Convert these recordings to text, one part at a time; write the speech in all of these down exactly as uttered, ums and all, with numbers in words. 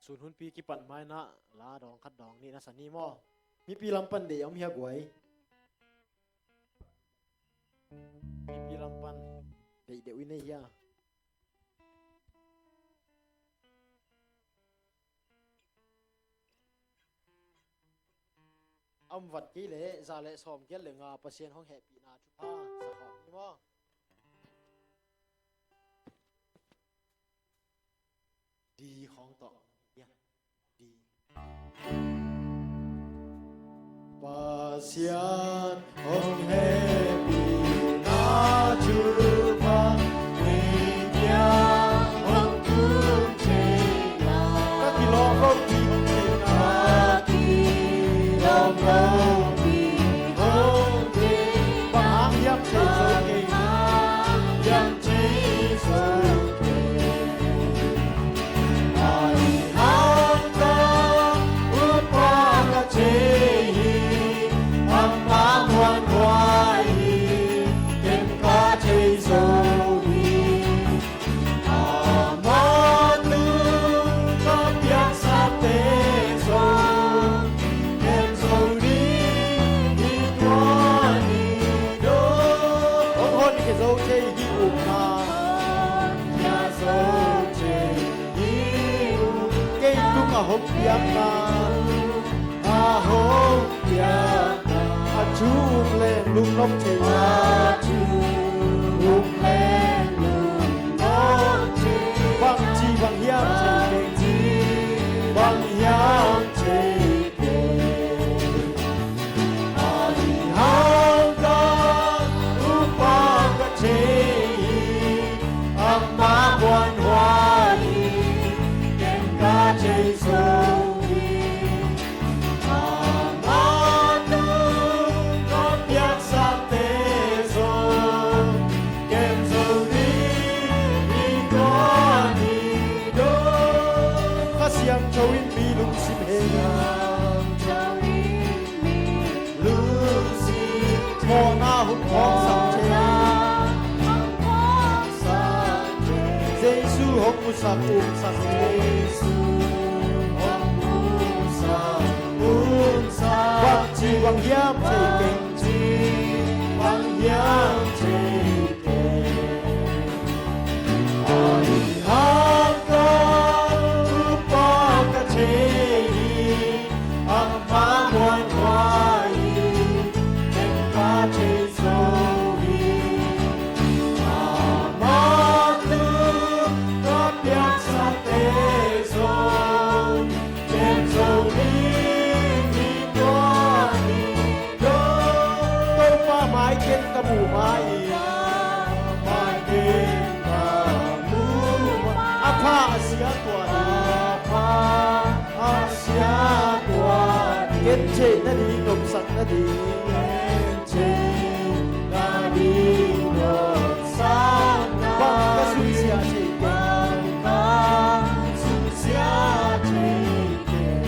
Sun hunpi kipat maina la dawng khat dawng nih na sa ni maw? Mipi lam pan deih om hia guai? Mipi lam pan deih deuh i nei hia? A om vat kei leh za le sawmgiat le nga Pasian hong hehpihna thupha sa khawm ni maw? Di khawng tawh. Di. Pasian hong hehpihna thupha, ngiat hong tung thei na. Ka kilawm lopi hong thei na. Ka kilawm lopi hong thei na. Bang hang hiam thei zo kei. Bang hang hiam thei zo kei. Hong hon khia zo thei hi ukna. Hong hon khia zo thei hi u. Kei tungah hong piakna. A hong piakna. A thu um leng lungnop thei. A thu um leng lungnop thei. Bangci bang hiam thei keng ci. Bang hiam thei keng. Ahi hang ka upa ka thei hi, amah muanhuai hi, ken ka thei zo hi. Amah tung ka piaksakte zong kem zo ding hi tua ni dong. Kha Siangtho in mi lungsim hei. Siangtho in mi lungsim hei. Mawhna hong phawksak thei. Mawhna hong phawksak thei. Jesu hong musak umsak thei. Jesu hong musak umsak. Bangci bang hiam thei keng. Bangci bang hiam thei keng. Ahi hang ka upa ka thei hi, amah muanhuai hi, ken ka thei zo hi. Amah tung ka piaksakte zong kem zo ding hi tua ni dong. Topa mai ken ka mu ma hi. Mai ken ka mu ma hi. A pha a sia tua ni. A pha a sia tua ni. Ken theih nading, nopsak nading. Ken theih nading, nopsak nading. Bang ka sunsia thei keng. Bang ka sunsia thei keng.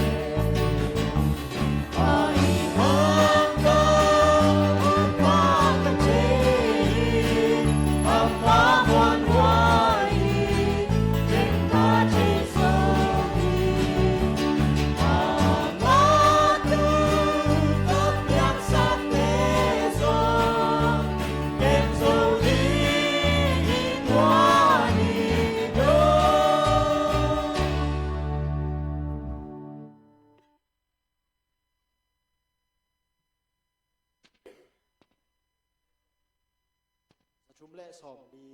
Za thum le sawmli.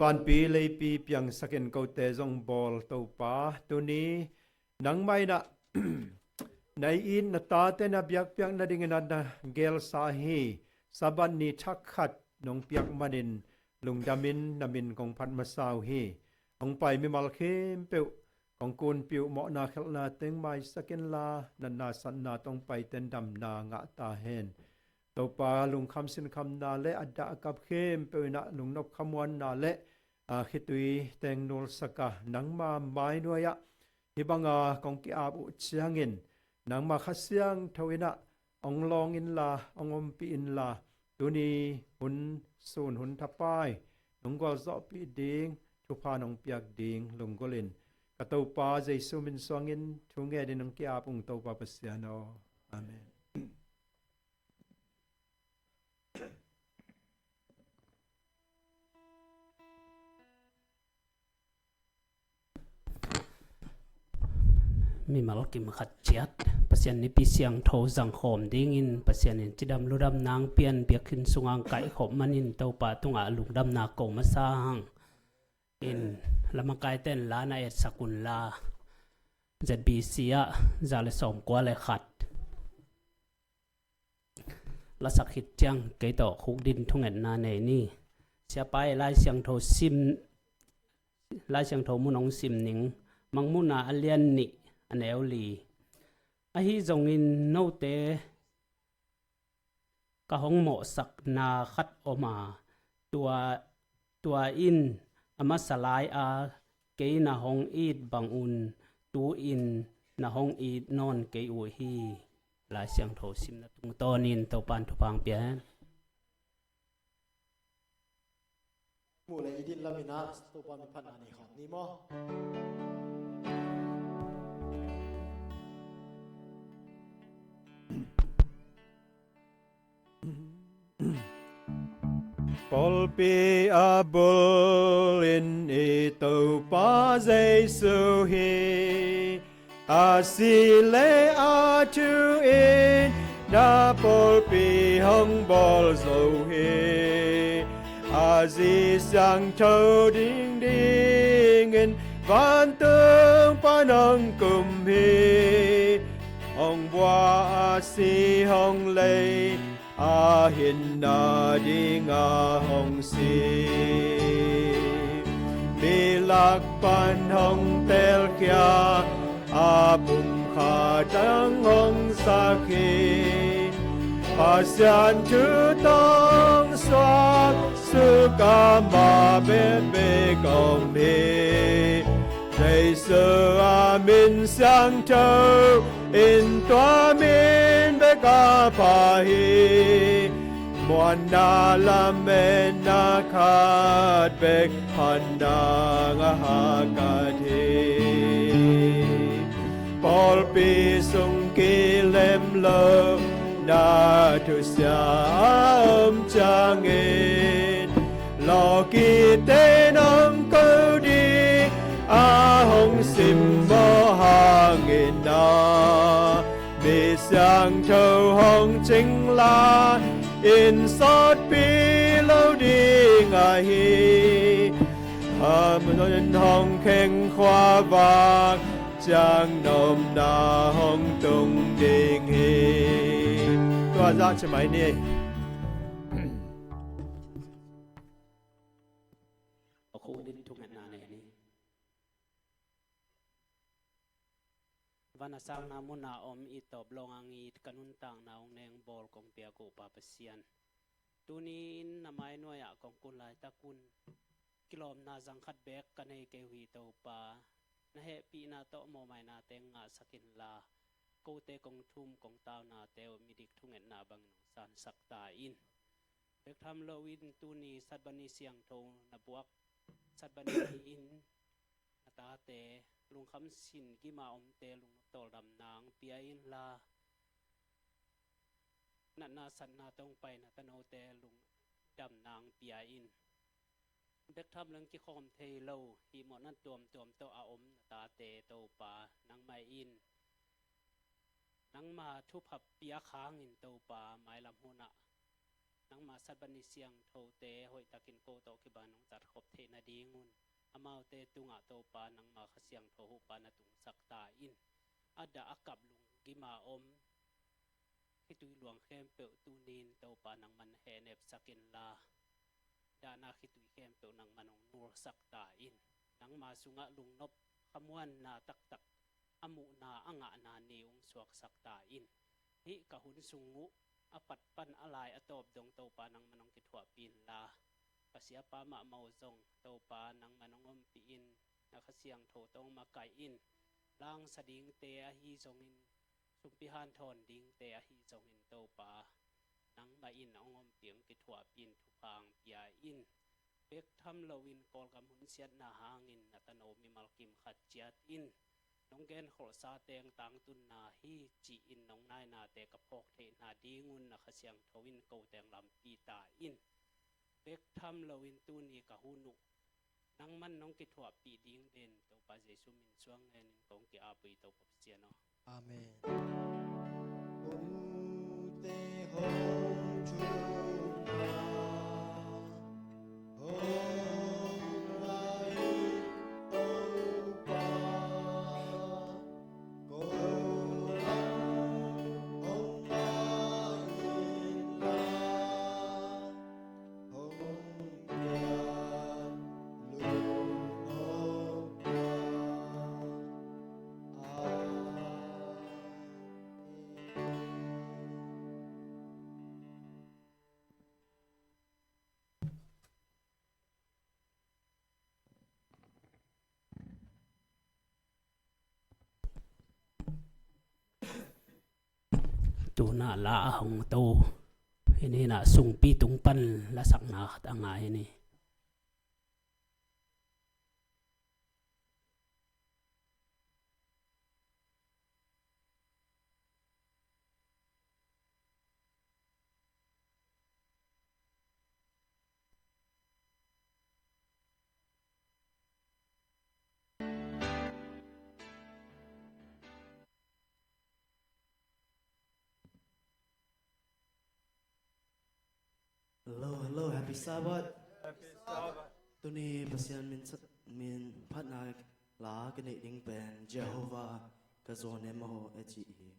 Vanpi leipi piangsakin kote zong bawl Topa, tuni nangmah in ah na it na tate na biakpiak nadingin a na gelsa hi Sabbath ni thak khat nong piak manin lungdamin na min kong phat masa uh hi. Hong pai mimal khempeuh kong kunpih uh, mawhna khelhna teng maisak inla, natna satna tawh hong paite'n damna ngah ta hen. Topa, lungkham sinkhamna le a dah a kap khempeuh in ah lungnop khamuanna le, a, khitui teng nulsak a, nangma mainuai ah hih banga kong ki-ap uh ciangin nangma Kha Siangtho in ah hong lawng inla, hong ompih inla, tuni hun sun hun thapai nong gualzawhpih ding, thupha nong piak ding lunggulhin ka Topa Jesu min suangin thu ngenin nong ki-ap ung, Topa Pasian aw. Amen. Mimal kim khat ciat Pasian nipi siangtho zangkhawm dingin Pasian in cidam ludam nang pian biakinn sungah hong kaihkhop manin Topa tungah lungdamna ko masa hang. In lamakaite'n la na etsak unla, Z B C ah za le sawmkua le khat. Lasak khit ciang kei tawh khukdin thungetna nei ni. Siapa i Lai Siangtho sim, Lai Siangtho mun hong sim ning, Mangmuhna a lian nih a neu li. Ahi zongin note ka hong mawhsakna khat om a, tua, tua in a masa lai-a kei na hong it bangun tu-in na hong it nawn kei uh hi. Lai Siangtho simna tungtawnin Topa'n thupha hong pia hen. Muh le i din lamin ah Topa min phatna nei khawm ni maw? Pawlpi a bulin i Topa Jesu hi, a si le a thu in na pawlpi hong bawl zo hi. A Zi Siangtho ding dingin vantung pan hong kum hi. Hong bua a si hong lei, a hinna dinga hong si. Mi lak pan hong telkhia, a pumkhat dang hong zak hi. Pasian thu tawh suak suk a, ama bekbek om hi. Jesu a min siangtho in tua min bek a pha hi. Muanna lametna khat bek phatna a hakat hi. Pawlpi sung kilem lo na thusia a om ciangin, lawkite nong ko ding a hong simmawh hangin a, mi siangtho hong cing lai-in sawtpi lo ding ahi. A mun hong kheng khua vak ciang na omna hong tung ding hi. Tua zah ci mai ni. A khukdin thungetna nei ni. Van a sangna muna om i tawp lawng a ngit ka nuntakna hong neng bawl kong piak uh Pa Pasian, tuni-in na mainuai ah kong kun laitak un. Kilawmna zang khat beek ka nei kei uh hi Topa. Na hehpihna tawh mawhmaina teng ngahsak inla, kote kong thum kong taunate uh midik thungetna bangin hong sansak ta in. Bek tham loin tuni Sabbath ni siangtho na buak, Sabbath ni in na tate lungkham sin gima omte lungnop tawldamna hong pia inla, natna satna tawh hong pai na tanote lungdamna hong pia in. Bek tham leng kikhawm thei lo hih mawhna tuamtuam tawh a om na tate Topa nangmah in, nangma thupha piak hangin Topa mailam hunah nangma Sabbath ni siangthote hoihtakin ko tawh kibang nong zatkhop theih nadingun amaute tungah Topa nangma Kha Siangtho huhpa na tungsak ta in. A dah a kap lunggima om khitui luang khempeuh tunin Topa nangman hehnepsak inla, dahna khitui khempeuh nangman hong nulsak ta in. Nangma sungah lungnop khamuanna taktak a muhna a ngahna ni hong suaksak ta in. Hih ka hun sung uh a pat pan a lai a tawp dong Topa nangman hong kithuahpih inla, ka siapa mahmah uh zong Topa nangman hong ompih in, na Kha Siangtho tawh hong makaih in. Langsa dingte ahi zongin, sumpi hanthawn dingte ahi zongin Topa nangmah in hong ompih hong kithuahpih in, thupha hong pia in. Bek tham loin Kawlgam hun siatna hangin na tano mimal kim khat ciat in, nong genkholhsa teng tangtunna hi ci-in nong nainate ka phawk theih nadingun na Kha Siangtho in ko teng lampi ta in. Bek tham loin tuni ka hun uh nangman nong kithuahpih ding den Topa Jesu min suang ngenin kong ki-ap uh hi Topa Pasian aw. Amen. Tuna la a hong to hi ni, na sungpi tung pan lasakna khat a ngah hi ni. Hello, hello, happy Sabbath. Happy Sabbath. Tuni Pasian min sa-, min phatna la ka neih ding pen Jehovah ka zawn em aw a ci hi.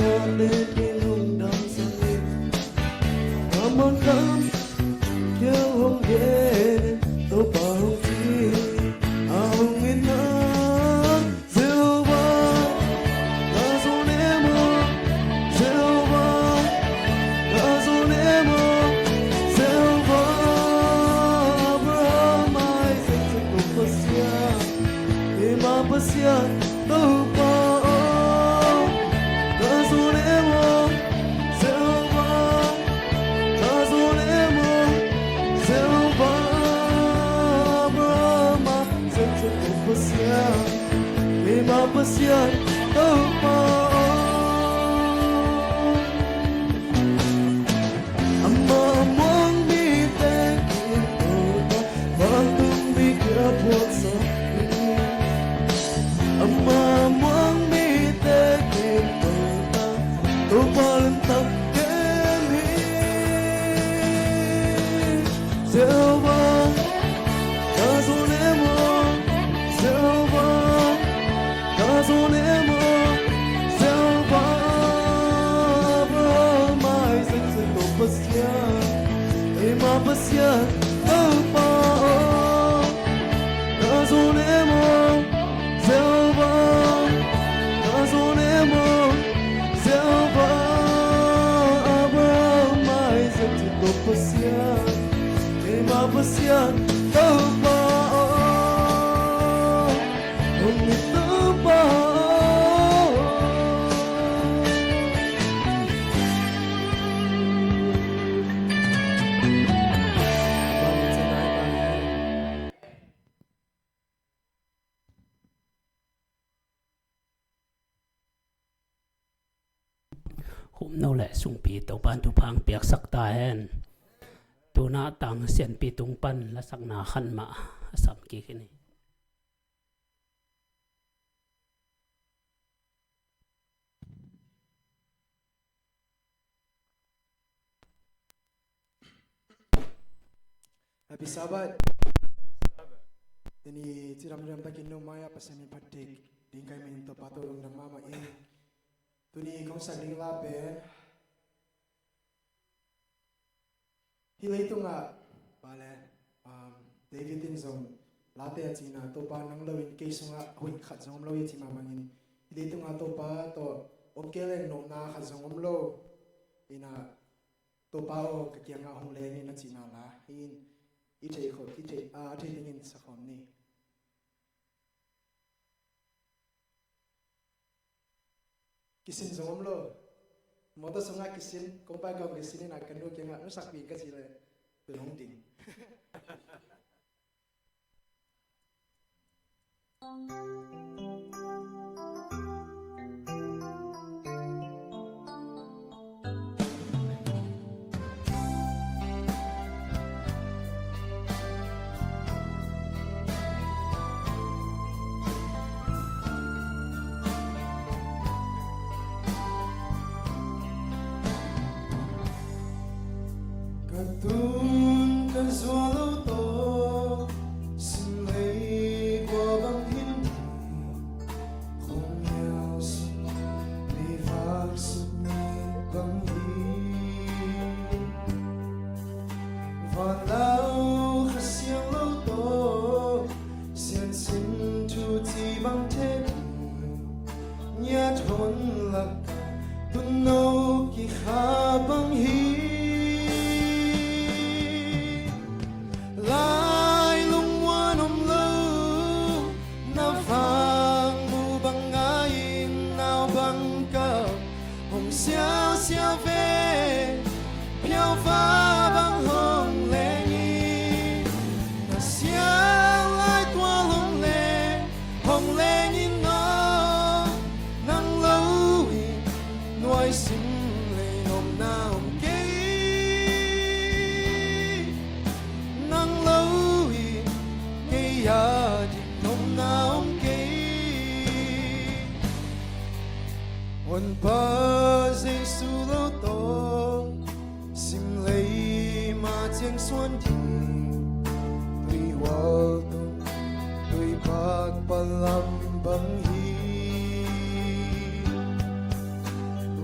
Amen. Pasian Topa aw, amah muang mite kin Topa, vantung mi kia puaksak ni. Amah muang mite kin Topa, Topa lemtak kem hi. Jehovah, ka zon e maw, Jehovah, ka zon e maw, Jehovah, Abraham, Isaac, Jacob Pasian, eima Pasian Topa aw, ka zon e maw, Jehovah, ka zon e maw, Jehovah, Abraham, Isaac, Jacob Pasian, eima Pasian Topa aw, hong it Topa aw. Khumno le sungpi Topa'n thupha hong piaksak ta hen. Tuna tang sianpi tung pan lasakna khat mah a sam kik hi ni. Happy Sabbath. Tuni cidam cidam takin no mai-ah Pasian min phat ding kai manin Topa tawh lungdam mahmah ing. Tuni kong sak ding la pen hih leitungah, bang le, um, David in zong late a cihna, Topa nang lo in kei sungah hoih khat zong om lo hi a cih mah bangin, hih leitungah Topa tawh om kei leng nopna khat zong om lo. Inah, Topa aw, ka kiangah hong leng in a cihna la hi in, i theih khawm, i theih, a, a theih dingin sakhawm ni. Kisin zong om lo. Motor sungah kisin, kong pai kawm kisin inah ka nu kiangah, nu sakpi ka cih leh, tu nong ding. Ka tun ka zuau lo tawh, sim lei kua bang hi ding, khuamial sung, meivak sung bang hi. Vanlau Kha Siangtho tawh siansin thu ci bang thei, ngiat hon lak tun no kikha bang hi. Lai lungmuan om lo, na vang mu bang ngai-in, nau bang kap hong siausiau ve. Phialva bang hong leng in, na siang lai tual hong leng, hong leng in aw. Nang lo in nuai sim lei nopna om kei. Nang lo in kei a ding nopna om kei. Honpa Jesu lo tawh sim lei ma ciang suan ding, tuihual tung, tuipak palam bang hi.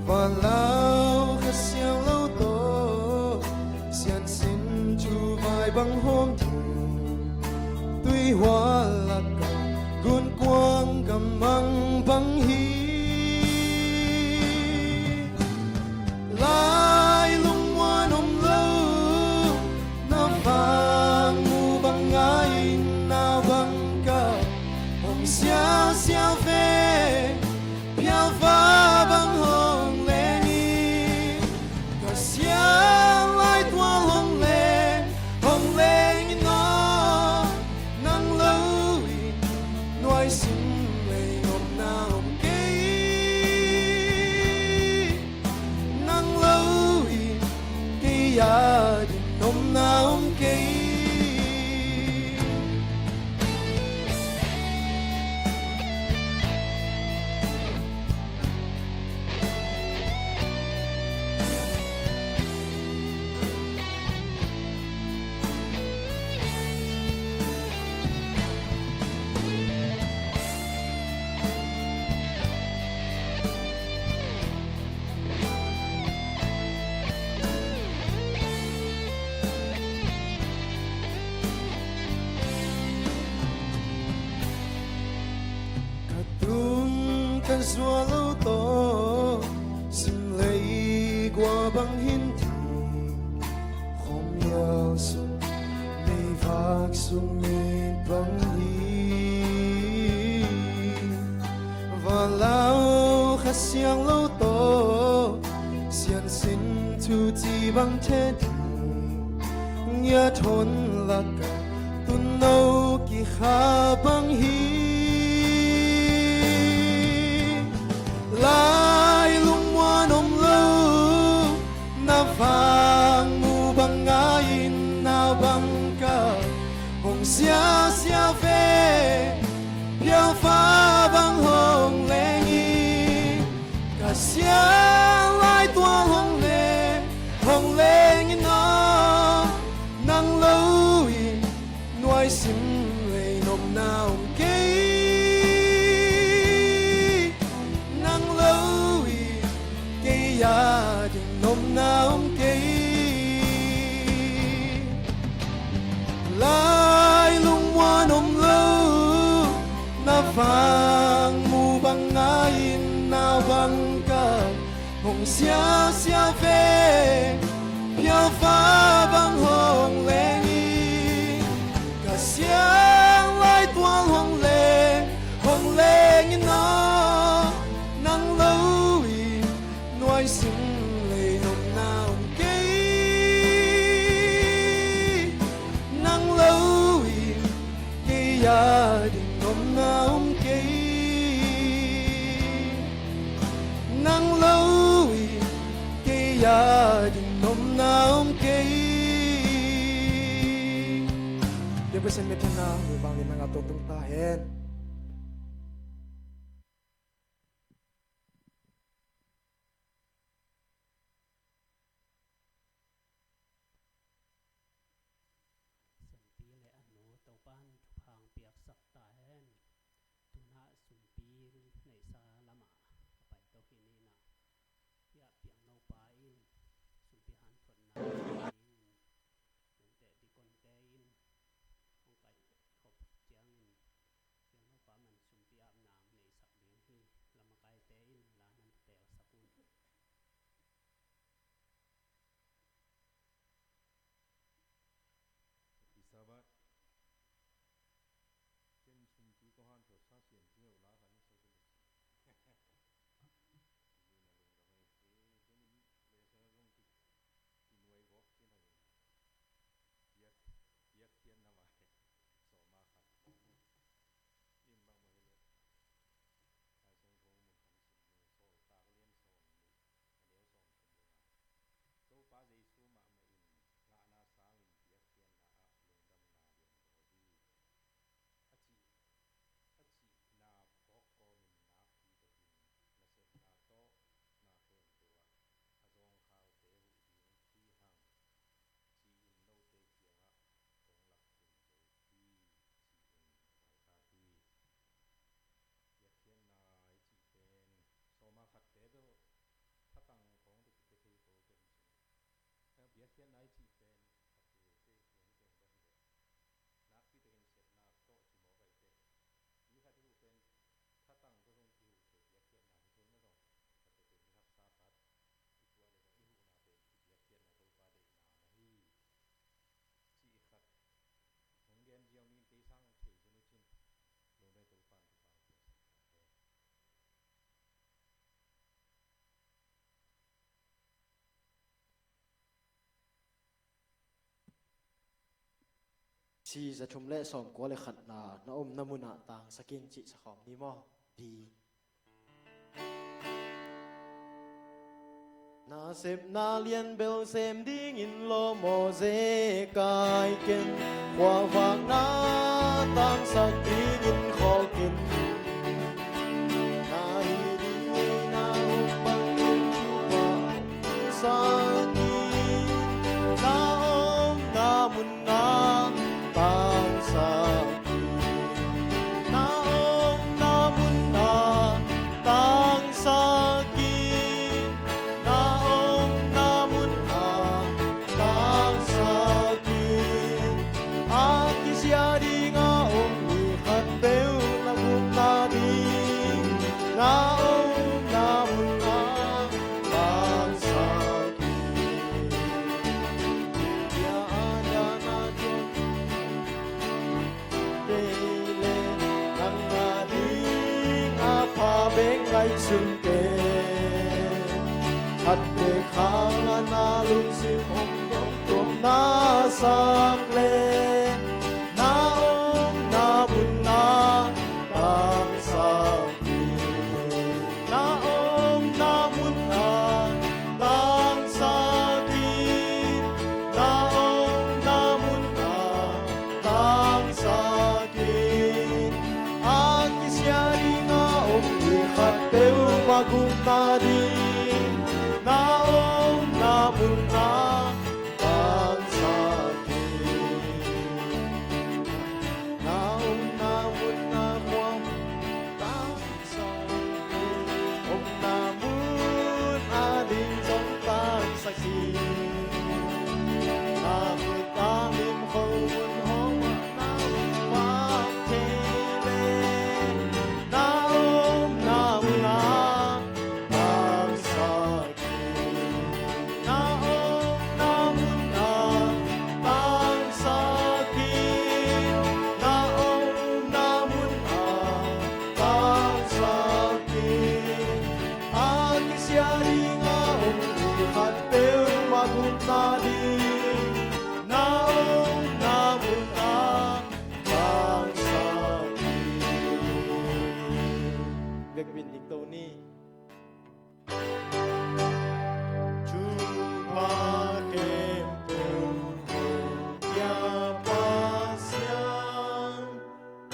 Vanlau Kha Siangtho tawh siansin thu vai bang hawm ding, tuihual lakah gunkuang gammang bang hi. Lai lungmuan om lo, na vang mu bang ngai-in, nau bang kap hong siausiau ve. Phialva bang hong leng in, Zual lo tawh sim lei gua bang hin thei, khuamial sung meivak sung mit bang hi. Valau Kha Siang Lo tawh siansin thu ci bang thei ding, ngiat hon lakah tunno kikha bang hi. Lai lungmuan om lo, na vang mu bang ngai-in, nau bang ka hong siasia ve. Phialfa bang hong leng in, Kha Siang lai tual hong leng, hong leng in aw. Nang lo in nuai sim lei nopna om kei. Nang lo in kei a ding nopna om kei. Lai lungmuan om lo, na vang mu bang ngai-in, nau bang ka hong siasia ve. Phialfa bang hong leng in, Kha Siang lai tual hong leng, hong leng in aw. Nang lo in nuai sim lei nopna om kei. Nang lo in kei a ding nopna om kei. Nang lo in kei a ding nopna om kei. Depression me thena, bang ni nang a tung tung ta hen. Sumpi le a nu Topan thupha piaksak ta hen. Tuna Sumpi neihsa lamah a pai to hi ni na. Hiah piangnopa in Sumpi hanthotna dingin, nungte dikonte in hong kaih khop ciangin piangnopa man Sumpi apna neihsak ding hi. Lamakaite in la nan telsak un. Happy Sabbath. Ken Sumpi ko hanthot sa sian ti lo la khan sa kul. Sumpi na lungdam ei. E, ken in lesson a zong ki, kinuai gawp khin hang in. Piak, piakkhiatna vai. Sawma khat. In bang mah hi le. Lai Siangtho mun khan sim ni, Sawltak lian sawm nih, a neu sawm thum le nga. Topa Jesu mahmah in ngahna sangin piakkhiatna ah lungdamna lian zaw hi. A cih, a cihna phawk kawmin nakpi takin nasepna tawh na khempeuh ah a zawngkhaute huh ding hi hang, ci-in note kiangah kong lak khin zo hi, ci-in vaikhak hi. Piakkhiatna i cih pen sawma khatte bel thatang khawng bek i pia thei kho ken cin. Piakkhiatna i cih pen a pese lungteng bang hi leh, nakpi takin sepna tawh ci mawk ahih teh, mi khat i huh pen thatang tawh zong i huh thei, piakkhiatna hi thei na zong, a tete mi haksa khat i tuah leh zong i huhna pen i piakkhiatna Topa deihna na hi, ci i khat hong gen ziau ni in kei sang thei zen uh cin. Lungdam ei, Topa'n thupha hong piaksak ta hen. Ci za thum le sawmkua le khatna, na omna munah tangsak in cih sa khawm ni maw? Di. Nasepna lian bel sem dingin lawm aw, zekai ken khuavakna tangsak dingin khawl ken. Na hih ding ngeina hong pang in, tua hong sakin, na omna mun na tangsak in, na omna mun na tangsak in, na omna mun ah tangsak in. A kisia ding a om mi khat peuh Pai sun te khat te khang a na lungsim hong tuamtuam na sak le, na omna mun ah tangsak in. Na omna mun ah tangsak in. Na omna mun ah tangsak in. A kisia ding a om mi khat peuhmah gupna ding, na omna mun ah tangsak in. Na omna mun ah khuahun tangsak in. Omna mun a ding zong tangsak in. Na khut a mim khomun hong mah na om thei leh, na omna mun ah tangsak in. Na omna mun ah tangsak in. Na omna mun ah tangsak in. A kisia ding a om mi khat peuhmah gupna ding, na omna mun ah tangsak in. Bekbin dik to ni. Thupha khempeuh hong pia Pasian,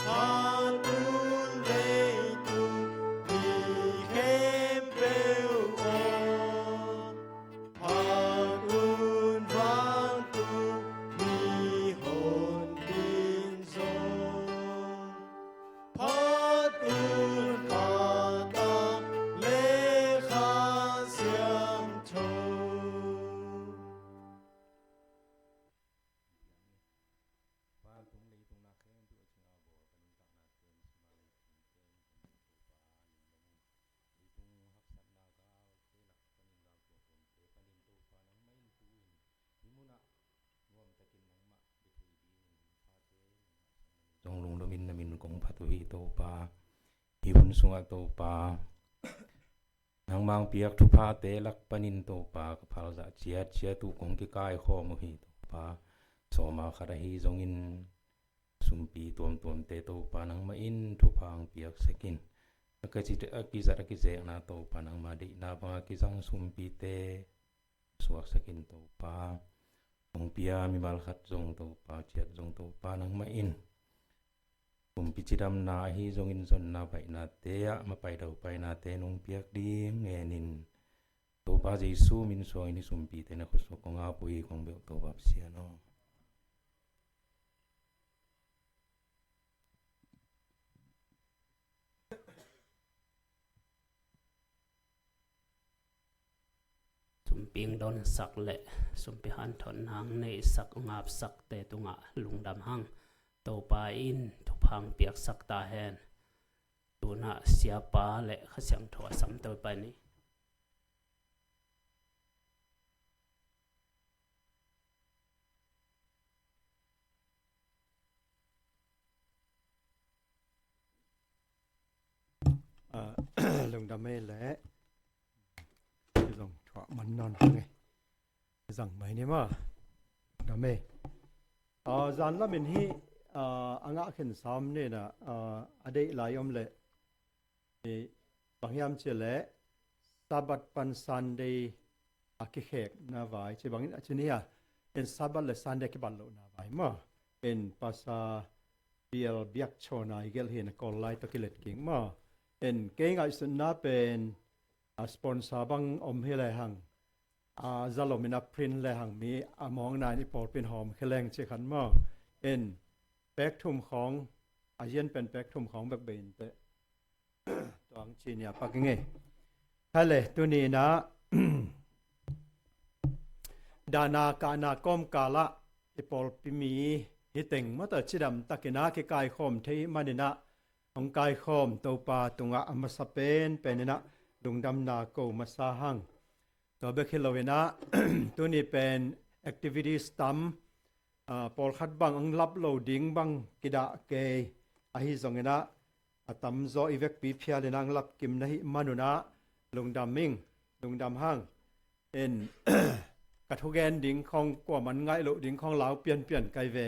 phat un leitung mi khempeuh aw, phat un vantung mihonpi in zong phat un phat ah le Kha Siangtho. Vantung leitung na khempeuh a cing a bawl ka nuntakna tua in sum a leitung te in Topa lungdam ung. Leitung haksatna galte lak panin galtuamtuamte panin Topa nangmah in tu in hih munah nuamtakin nangmah bia thei dingin hih pate nangmah sangin zong lungdamin na min kong phat uh hi Topa. Hih hun sungah Topa, nangmah hong piak thuphate lak panin Topa ka phalzah ciatciat uh kong kikaikhawm uh hi Topa. Sawma khat ahi zongin sumpi tuamtuamte Topa nangmah in thupha hong piaksak in. A ka ci a kizat a kizekna Topa nangmah deihna banga kizang sumpite suaksak in Topa. Hong pia mimal khat zong Topa, ciat zong Topa nangmah in pumpi cidamna ahi zongin zonna baihnate ah mapai daupainate nong piak ding ngenin Topa Jesu min suangin hih sumpite na khutsuak kong ap uh hi kong beuh Topa Pasian aw. Sumpi hong donsak le sumpi hanthotna hong neihsak hong apsakte tungah lungdam hang. Topa in thupha hong piaksak ta hen. Tunah Siapa le Kha Siangtho a sam Topa ni. Ah, lungdam ei leh. Zong thuah man nawn hang ei. Zang mai ni maw. Lungdam ei. Ah, zan lamin hih, ah, a ngah khin sam ni na, ah, a deih lai om leh. Hih bang hiam cih leh Sabbath pan Sunday a kikhekna vai ci bangin a ci ni a, in Sabbath le Sunday kibat lohna vai maw. In Pastor Bial Biak Chona i gelh hi na Kawl lai tawh kilet kik maw. In kei ngaihsutna pen a sponsor bang om hi lehang a zalom in a print lehang mi a mawngna in i pawlpi in hawm khia leng ci khan maw. In pek thum khawng a zian pen pek thum khawng bek bei in teh. Tuang ci nia pak i ngei. Hale, tuni inah dahna kahna kawmkalah i pawlpi mi hi teng mawtaw cidam takinah kikaikhawm thei maninah hong kaikhawm Topa tungah a masa penpen inah lungdamna ko masa hang. Tua bek hi lo inah tuni pen activities tam, ah, pawlkhat bang ang lap lo ding bang kidah kei ahi zong inah, a tamzaw i vekpi phialin ang lapkim na hih manun ah lungdam ing, lungdam hang. En, ka thugen ding khong kuaman ngaih loh ding khong lau pianpian kai ve.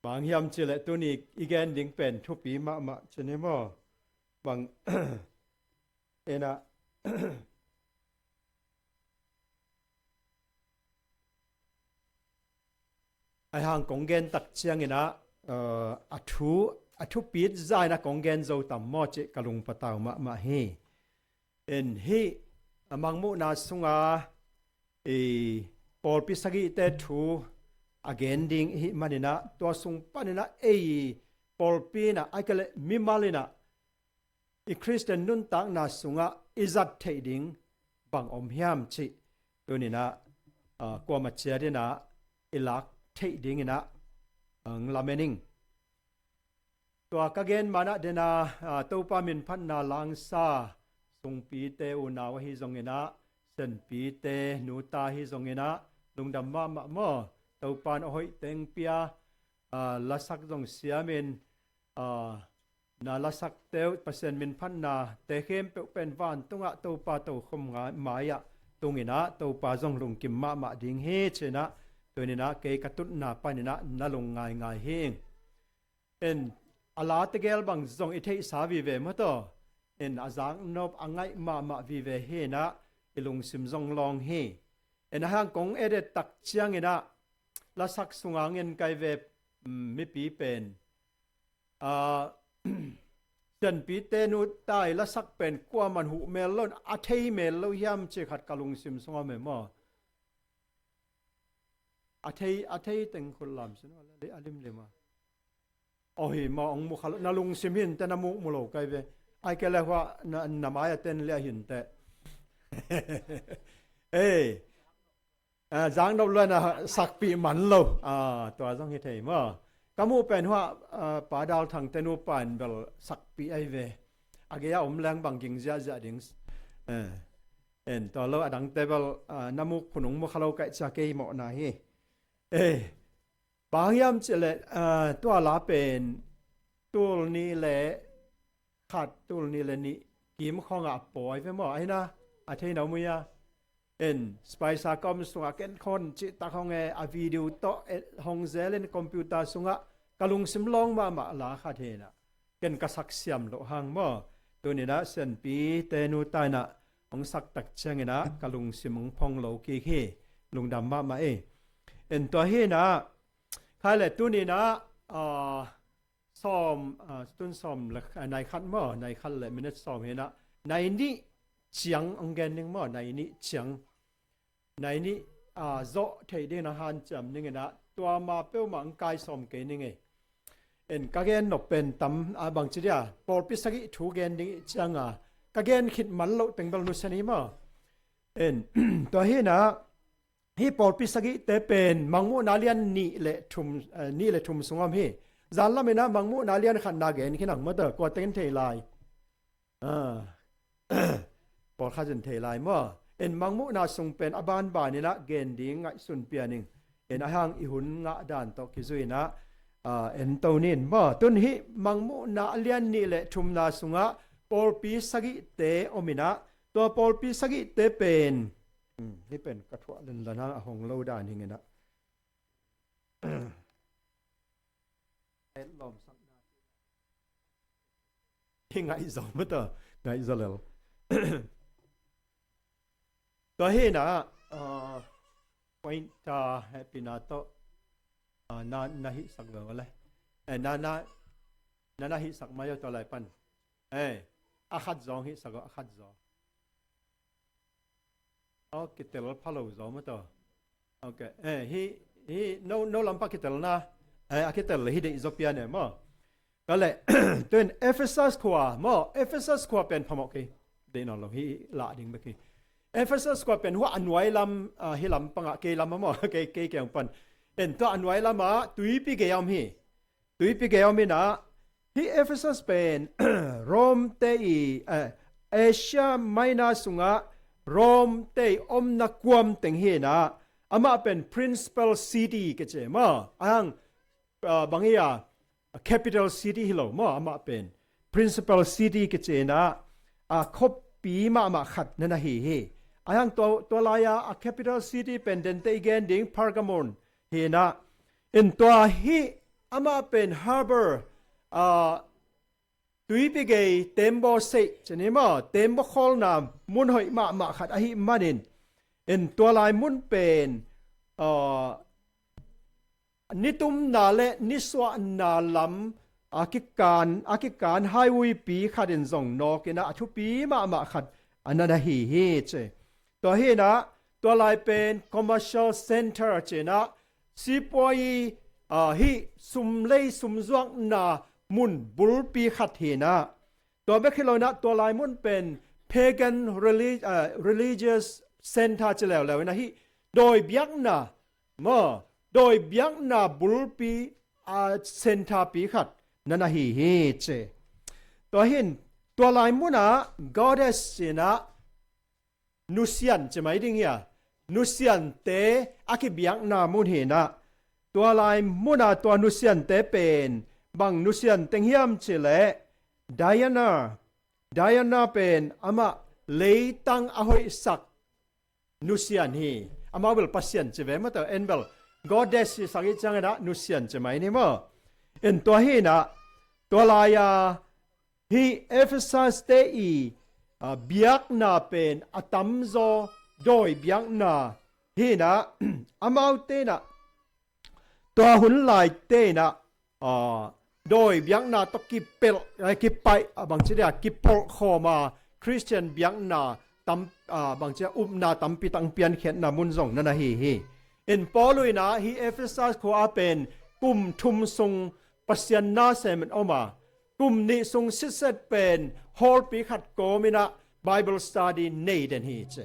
Bang hiam cihleh tuni i gen ding pen thupi mahmah cin hi maw? Bang, en ah, ahi hang kong gen tak ciangin ah, eh, a thu, a thupit zain ah kong gen zo tam maw cih ka lungpatau mahmah hi. En, hih a Mangmuhna sunga i pawlpi sagihte thu a gen ding i hih manin ah, tua sung panin ah ei pawlpi in ah, ahih kei leh mimal in ah i Khristian nuntakna sungah i zat theih ding bang om hiam cih tuni in ah, ah, kuamah ciat in ah i lak theih dingin ah ang lamen ing. Tua ka gen man ah den ah, ah, Topa minphatna langsa, Sungpite unau ahi zongin ah, Senpite nuta ahi zongin ah, lungdam mahmah maw? Topa in a hoih teng pia, ah, lasak zong siamin, ah, na lasakte uh Pasian minphatnate khempeuh pen vantungah Topa tokhom ngai mai-ah tungin ah Topa zong lungkim mahmah ding hi ci-in ah tuni in ah kei ka tutna panin ah na lung ngaingai hi ing. En, a la tegel bang zong i theihsa vive maw taw. En, a zaknop a ngaih mahmah vive hi-in ah i lungsim zong lawng hi. En, ahi hang kong edet tak ciangin ah lasak sunga ngen kai ve, mm, mipi pen, ah, Senpite nuta i lasak pen kuaman huh mel lo in a thei mel lo hiam cih khat ka lungsim sungah om e maw? A thei, a thei teng khut lam sin a limlim a. Aw hi maw, ong mu kha lo, na lungsim hi inteh, na muk mu lo kai ve. Ahih kei leh hua na, na mai-ah ten liah hi inteh. Ei, ah, zaknop lua in a sakpih man lo. Ah, tua zong hi thei maw. Ka muh pen hua, ah, Pa Dal Thangte nupa in bel sakpih ahi ve. A gei-ah om leng bang ging ziahziah ding. Eh, en, tua lo a dangte bel, ah, na muk khun ong mu kha lo kai cia kei mawhna hi. Eh, bang hiam cihleh, ah, tua la pen tul nih le khat, tul nih le nih kim khawngah a pawi ve maw? Ahi na, a thei na om uh hia? En, Spicer ka om sungah ken khon cihtak hong e, a video tawh, eh, hong zel in computer sungah ka lungsim lawng mahmah la khat hi na. Ken ka sak siam loh hang maw? Tuni in ah Senpite nuta in ah hong sak tak ciangin ah ka lungsim hong phong lo kik hi. Lungdam mahmah ei. En, tua hi in ah, khai le tuni in ah, ah, sawm, ah, tun sawm le, ah, nai khat maw, nai khat le minute sawm hi in ah, nai nih ciang hong gen ning maw, nai nih ciang. Nai nih, ah, zawh theih dingin a hanciam dingin ah, tua ma peuhmah hong kai sawm kei ning ei. En, ka gen nop pen tam, ah, bangci dia, pawlpi sagih thu gen ding ih cianga ka gen khit man loh teng bel nusia ni maw? En, tua hi in ah, hih pawlpi sagihte pen Mangmuhna lian nih le thum, eh, nih le thum sung om hi. Zanlam in ah Mangmuhna lian khatna gen khin ang maw, tua kua teng in thei lai? Ah. Pawlkhat in thei lai maw? En, Mangmuhna sung pen a banban in ah gen ding ngaihsun pia ning. En, ahi hang i hun ngah dan tawh kizui in ah, ah, en to ning maw? Tun hih Mangmuhna a lian nih le thumna sungah pawlpi sagihte om in ah, tua pawlpi sagihte pen, hmm, hih pen ka thuah lenlan hang a hong lo dan hi ing in ah. Hi ngaihzaw mata, ngaihzaw lel. Tua hi in ah, ah, point, ah, hehpihna tawh, ah, na, na hihsak ve uh le. Eh, na, na, na, na hihsak mai uh tua lai pan. Eh, a khat zaw hihsak uh, a khat zaw. Aw, kitel pha lo zaw maw taw. Ok. Eh, hi, hi, no, no lam pan kitel na. Eh, a kitel hi deih zaw pian e maw. Ka leh, tun Ephesus khua maw, Ephesus khua pen phamawh kei. Deih nawn lo hi lah ding bek hi. Ephesus khua pen hua a nuai lam, ah, hi lam pangah kei lam maw, kei, kei kiang pan. En, tua a nuai lamah tuipi gei a om hi. Tuipi gei a om in ah, hih Ephesus pen Rome te i, eh, Asia Minor sungah Rome te i omna kuam teng hi in ah, amah pen principal city kici maw, ahang, ah, bang hi a, capital city hi lo maw, amah pen. principal city kici inah, a, khuapi mahmah khat na na hi hi. A hang tua, tua lai-a a capital city pen dente i gen ding Pergamon hi inah. In tua hih amah pen harbour, a, tuipi gei tembaw seih ci ni maw, tembaw khawlna mun hoih mahmah khat ahih manin, in tua lai mun pen, a, nitumna le nisuahna lam a kikan, a kikan highway pi khat in zong nawk inah a thupi mahmah khat a na na hi hi ci. Tua hi inah tua lai pen commercial center ci inah sipuai, a, hih sumlei sumzuakna mun bulpi khat hi inah. Tua bek hi lo inah tua lai mun pen pagan reli-, a, religious center ci leuleu inah hih dawi biakna maw, dawi biakna bulpi, a, center pi khat na na hi hi ci. Tua hi in tua lai munah goddess ci inah nusian ci mai ding hi a, nusiante a kibiakna mun hi inah. Tua lai munah tua nusiante pen bang nusian teng hiam ci leh Diana, Diana pen amah leitang a hoihsak nusian hi. Amau bel pasian ci ve maw, tua en bel goddess hi sak i ciang inah nusian ci mai ni maw. In tua hi inah tua lai-a hih Ephesus te i, a, biakna pen a tamzaw dawi biakna hi inah, amaute inah tua hun laite inah, a, dawi biakna tawh kipelh, a, kipaih, a, bangci dia kipolh khawm a Khristian biakna tam, a, bangci a upna tampi tak piankhiatna mun zong na na hi hi. In Paul inah hih Ephesus khua ah pen kum thum sung Pasian na sem in om a, kum nih sung sitset pen hallpi khat kawm inah Bible study nei den hi ci.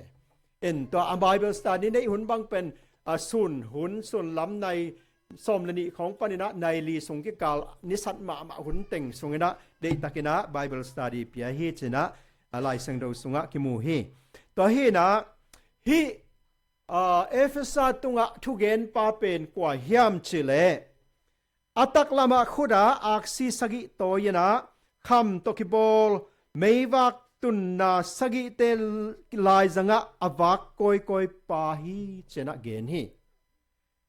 In tua a Bible study neih hun bang pen, a, sun hun, sun lam nai sawm le nih khawng pan inah nai li sung kikal nisat mahmah hun teng sung inah deihtak inah Bible study pia hi ci inah, a, Lai Siangtho sungah kimu hi. Tua hi inah hih, a, Ephesus tungah thugenpa pen kua hiam ci leh a taklamah khut ah aksi sagih tawi inah kham tawh kibawl meivak tunna sagihte laizangah a vak kawikawi pa hi ci inah gen hi.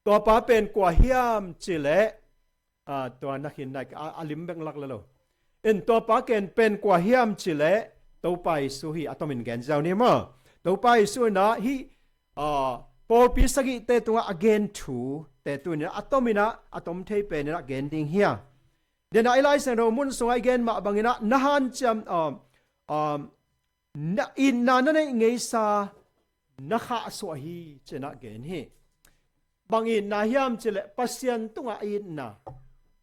Tua pa pen kua hiam ci leh, a, tua na khin nai a, a lim bek lak le lo. In tua pa ken pen kua hiam ci leh Topa Jesu hi. A tomin gen ziau ni maw. Topa Jesu inah hih, a, pawlpi sagihte tungah a gen thute tu inah a tom inah a tom thei pen inah gen ding hi a. Denah i Lai Siangtho mun sungah i gen mah bang inah na hanciam, um, um, na itna na neih ngeisa na khahsuah hi ci inah gen hi. Bang itna hiam ci leh Pasian tungah itna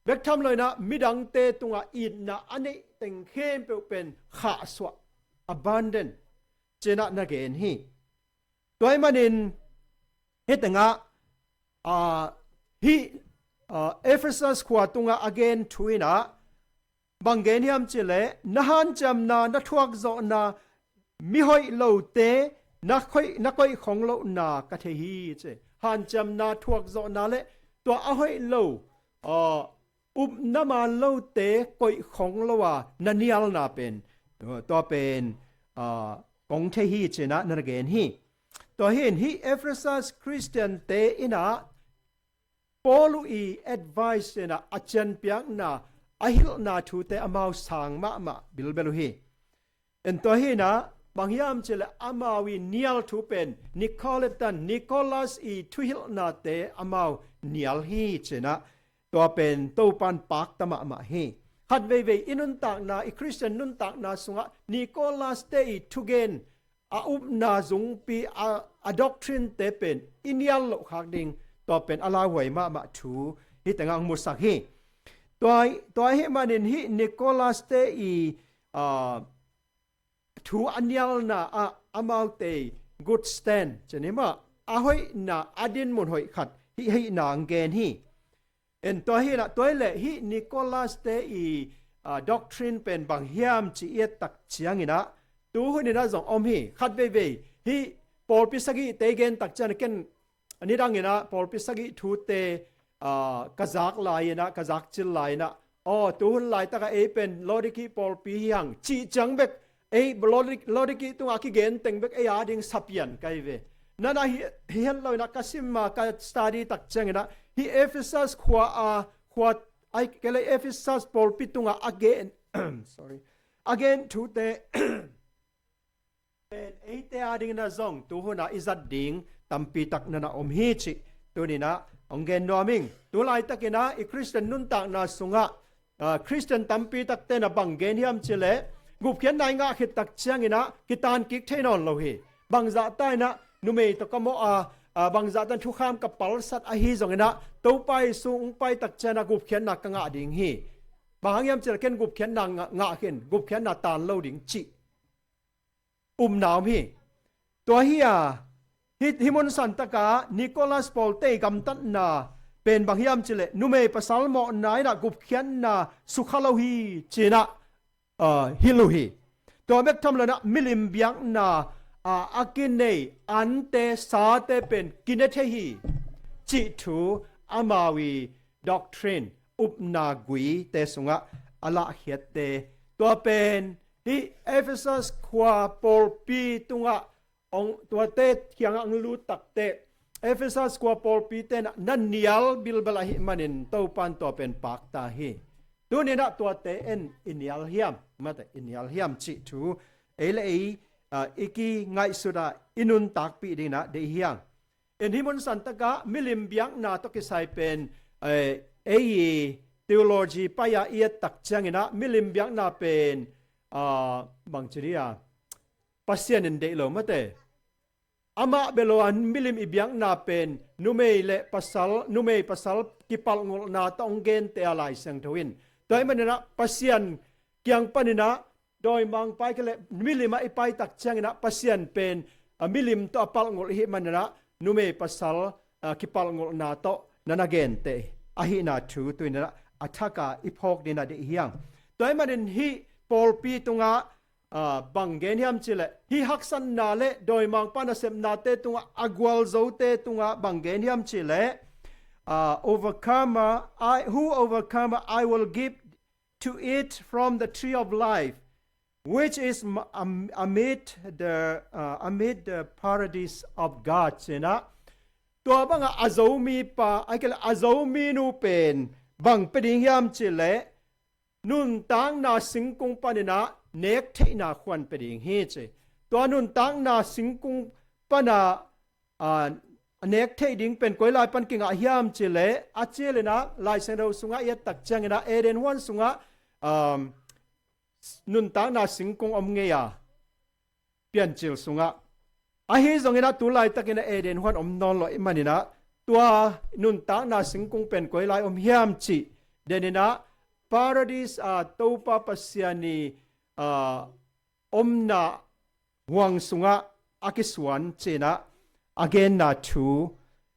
bek tham lo inah midangte tungah itna a neih teng khempeuh pen khahsuah, abandon ci inah na gen hi. Tua ahih manin hih tengah, a, hih, a, Ephesus khua tungah a gen thu inah bang gen hiam ci leh na hanciamna, na thuakzawhna, mihoih lote na koih, na koih khong lohna ka thei hi ci. Hanciamna, thuakzawhna le tua a hoih lo, a, upna man lote koih khong lo a na nialna pen, tua pen, a, kong thei hi ci inah na gen hi. Tua hi in hih Ephesus Khristiante inah Paul i advice inah a cianpiakna, a hilhna thute amau sang mahmah bilbel uh hi. In tua hi inah bang hiam ci leh amau i nial thu pen Nicolaitan, Nicholas i thuhilhnate amau nial hi ci inah tua pen Topan pakta mahmah hi. Khat veivei i nuntakna, i Khristian nuntakna sungah Nicholas te i thugen, a upna zungpi, a, a doctrine te pen i nial loh khak ding, tua pen a lauhuai mahmah thu hih tengah hong musak hi. Tua, tua ahih manin hih Nicholas te i, a, thu a nialna ah amaute good stand ci ni maw, a hoihna, a dinmun hoih khat hih ahihna hong gen hi. En tua hi inah, tua hi leh hih Nicholas te i, a, doctrine pen bang hiam ci i et tak ciang inah tu hun inah zong om hi. Khat veivei hih pawlpi sagihte i gen tak ciang ken nidang inah pawlpi sagih thute, a, ka zak lai inah, ka zak cil lai inah aw, tuhun laitaka ei pen Laodiki pawlpi hi hang cih ciang bek, ei Laodiki, Laodiki tungah kigen teng bek ei ading sapian kai ve. Nana hi, hi het lo inah ka sim a ka study tak cianginah hi Ephesus khua a, khua ai kele Ephesus pawlpi tungah a gen, sorry, a gen thute pen eite adingin a zong tuhuna i zat ding tampi tak nana om hi cih tuninah hong gen nuam ing. Tu laitakinah i Khristian nuntakna sungah, ah, Khristian tampi takte na bang gen hiam cileh gupkhiatna i ngah khit tak cianginah kitan kik thei nawn lo hi. Bangzahta inah numei tawh ka mawh a, ah, bangzahta in thukham ka palsat ahi zonginah Topa Jesu hong pai tak cianah gupkhiatna ka ngah ding hi. Bang hang hiam cileh ken gupkhiatna ngah, ngah khin, gupkhiatna tan lo ding cih upna om hi. Tua hi a, hi, hi mun santaka Nicholas pawlte i gamtatna pen bang hiam cileh numei pasal mawhna inah gupkhiatna sukha lo hi cinah, ah, hilh uh hi. Tua bek tham lonah milim biakna, ah, a kinei ante sate pen kine thei hi cih thu amau i doctrine, upna guite sungah a lahkhiatte. Tua pen hi Ephesus khua pawlpi tungah ong, tuate kiangah ang lut takte Ephesus khua pawlpi tenah na nial bilbel ahih manin Topan tua pen pakta hi. Tuninah tuate en i nial hiam, mate i nial hiam cih thu ei le ei, ah, i kingaihsutah i nuntakpih dinginah deih hiang. En hi mun santaka milim biakna tawh kisai pen, eh, ei i theology pai-a i et tak cianginah milim biakna pen, ah, bangci dia Pasian in deih lo mate. Amah belo a milim i biakna pen numei le pasal, numei pasal kipalhngolhna tawh hong gente a Lai Siangtho in. Tua ahih maninah Pasian kiang paninah dawimangpa i kele milimah i paitak cianginah Pasian pen, a, milim tawh a palhngolh ihih maninah numei pasal, a, kipalhngolhna tawh nana gente ahihna thu tuninah a thaka i phawk dinginah deih hiang. Tua ahih manin hih pawlpi tungah, a, bang gen hiam cileh hih haksatna le dawimangpa nasepnate tungah a gualzote tungah bang gen hiam cileh, a, overcomer, I, who overcomer, I will give to eat from the tree of life, which is m-, am-, amid the, uh, amid the paradise of God, cinah. Tua bangah a Zomi pa, a kele a Zomi nu pen bang pe ding hiam cileh nuntakna singkung paninah nek theihna khuan pe ding hi ci. Tua nuntakna singkung panah a, a nek theih ding pen koi lai pan kingah hiam cileh a cilinah Lai Siangtho sungah i et tak cianginah Eden huan sungah, um, nuntakna singkung om ngei a Piancil sungah. Ahi zonginah tu laitakinah Eden huan om nawn lo ahih maninah tua nuntakna singkung pen koi lai om hiam cih deninah Paradis a Topa Pasian i, a, omna huang sungah a kisuan cinah a genna thu.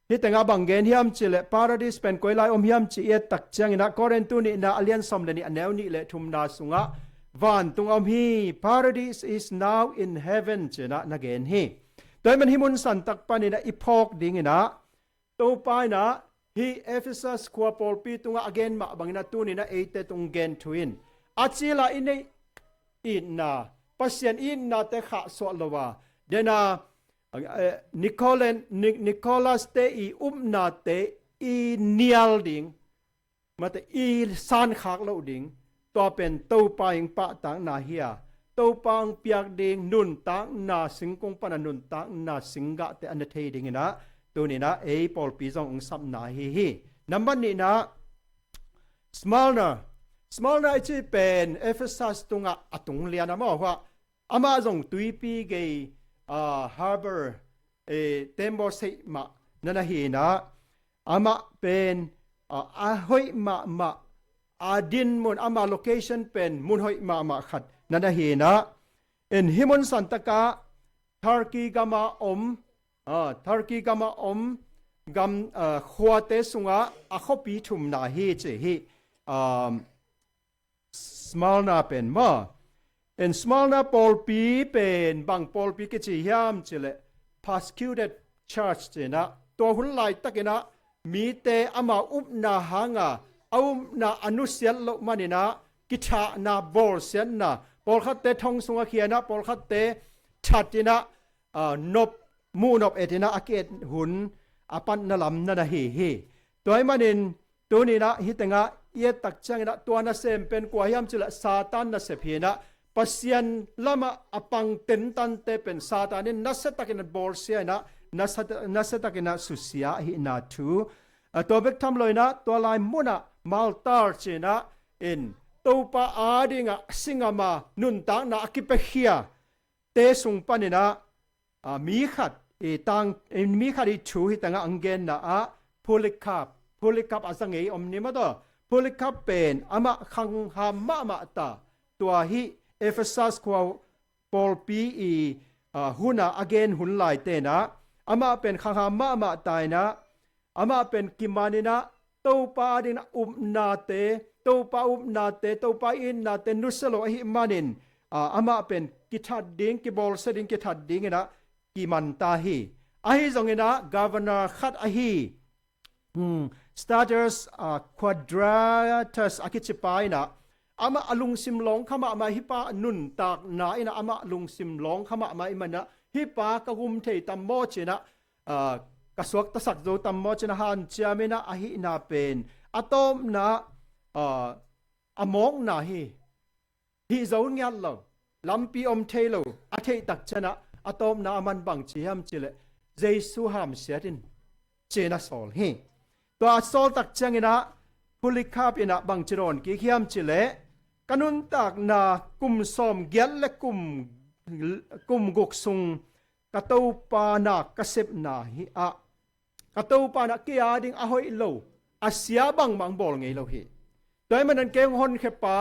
Hih tengah bang gen hiam cileh Paradis pen koi lai om hiam cih i et tak cianginah Korintu nihna a lian sawm le nih a neu nih le thumna sungah vantung a om hi, Paradis is now in heaven cinah na gen hi. Tua ahih man hih mun santak paninah i phawk dinginah Topa inah hih Ephesus khua pawlpi tungah a gen mah banginah tuninah eite tung gen thu in a cila i neih itna, Pasian itnate khahsuah lo a, dena, eh, Nicolan-, Ni-, Nicholas te i upnate i nial ding, mate i sankhak loh ding, tua pen Topa ing pahtakna hi a, Topa ing piak ding nuntakna singkung pana nuntakna singgahte a ne thei dinginah tuninah ei pawlpi zong ung sapna ahi hi. Nambat nihna, Smyrna. Smyrna i cih pen Ephesus tungah a tung lian a maw hua. Amah zong tuipi gei, ah, harbour, eh, tembaw seih mah nana hinah amah pen, ah, a hoih mahmah, a din mun, amah location pen mun hoih mahmah khat nana hinah. En hih mun santakah Turkey gamah om, ah, Turkey gamah om gam, ah, khuate sungah a khuapi thumna hi ci hi, um, Smyrna pen maw. En Smyrna pawlpi pen bang pawlpi kici hiam cileh persecuted church cinah tua hun laitakinah mite amau upna hanga a upna a nusiat loh maninah kithahna bawlsiatna, pawlkhatte thong sungah khianah pawlkhatte thatinah, aa, nop muhnop etinah a ki-et hun a patna lam na na hi hi. Tua ahih manin tuninah hih tengah i et tak cianginah tua nasem pen kua hiam cileh Satan nasep hinah Pasian lamah a pang tentante pen Satan in nasiatakin a bawlsia inah nasa, nasiatakinah susia ahihna thu. A tua bek tham loinah tua lai munah martar cinah in Topa adingah singama nuntakna a kipiakhia te sung paninah, a, mi khat i tang, i mi khat i thu hih tangah ang genna ah Polycarp, Polycarp a za ngei om ni maw taw. Polycarp pen amah khangham mahmah ta. Tua hih Ephesus khua pawlpi i, a, hunah a gen hun lai tenah amah pen khangham mahmah ta inah amah pen kimaninah Topa adinah upnate, Topa upnate, Topa itnate nusia lo ahih manin, a, amah pen kithat ding, kibawlsia ding, kithat dinginah kimanta hi. Ahi zonginah governor khat ahi, hmm, Status, a, Quadratus a kicipa inah amah a lungsim lawngkha mahmah, hih pa nuntakna inah amah lungsim lawngkha mahmah ih manah hih pa ka gum thei tam maw cinah, aa, ka suaktasak zo tam maw cinah hanciam inah ahihna pen a tawpna, aa, a mawkna hi. Hih zo ngiat lo, lampi om thei lo a theih tak cianah a tawpna a man bang ci hiam cileh Jesu hamsiat in cinah sawl hi. Tua a sawl tak cianginah Polycarp inah bang ci dawn kik hiam cileh ka nuntakna kum sawm giat le kum, kum guk sung ka Topa na ka sepna hi ah ka Topa na kei a ding a hoih lo a sia bangmah ang bawl ngei lo hi. Tua ahih manin kei hong honkhiapa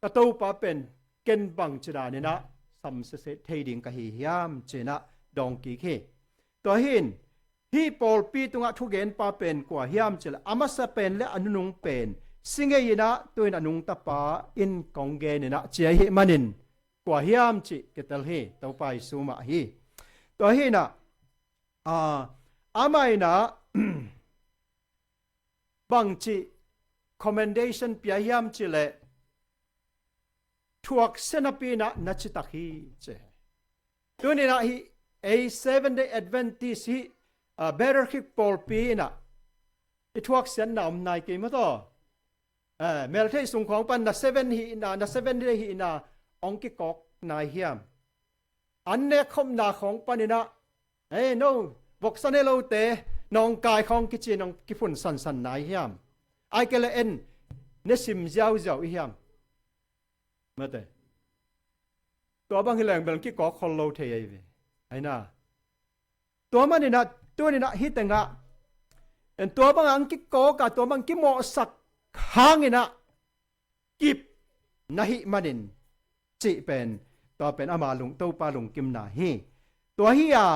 ka Topa pen ken bang ci daninah samsia thei ding ka hi hiam cinah dawng kik hi. Tua hin hih pawlpi tungah thugenpa pen kua hiam cileh a masa pen le a nunung pen si ngei inah tuin a nungtapa in kong gen inah cia ahih manin kua hiam cih kitel hi. Topa Jesu mah hi. Tua hinah, aa, amah inah bangci commendation pia hiam cileh thuak senapi inah na citak hi ci. Tuninah hih ei Seven Day Adventist hih, aa, Battle Creek pawlpi inah i thuaksiatna om nai kei maw taw. Eh, meltheih sung khawng pan na seven hihna, na seven day hihna hong kikawk nai hiam? An nekkhopna khawng paninah, ei no, voksa ne lote nawngkai khawng kici nong kiphun sansan nai hiam? Ai kei le en ne sim ziauziau i hiam? Mate. Tua bang hi leng bel kikawk khol lo thei ahi ve. Aina. Tua maninah tuninah hih tengah en tua bangah ang kikawk a tua bang kimawhsak hanginah kip na hih manin cih pen tua pen ama lung, Topa lungkimna hi. Tua hi a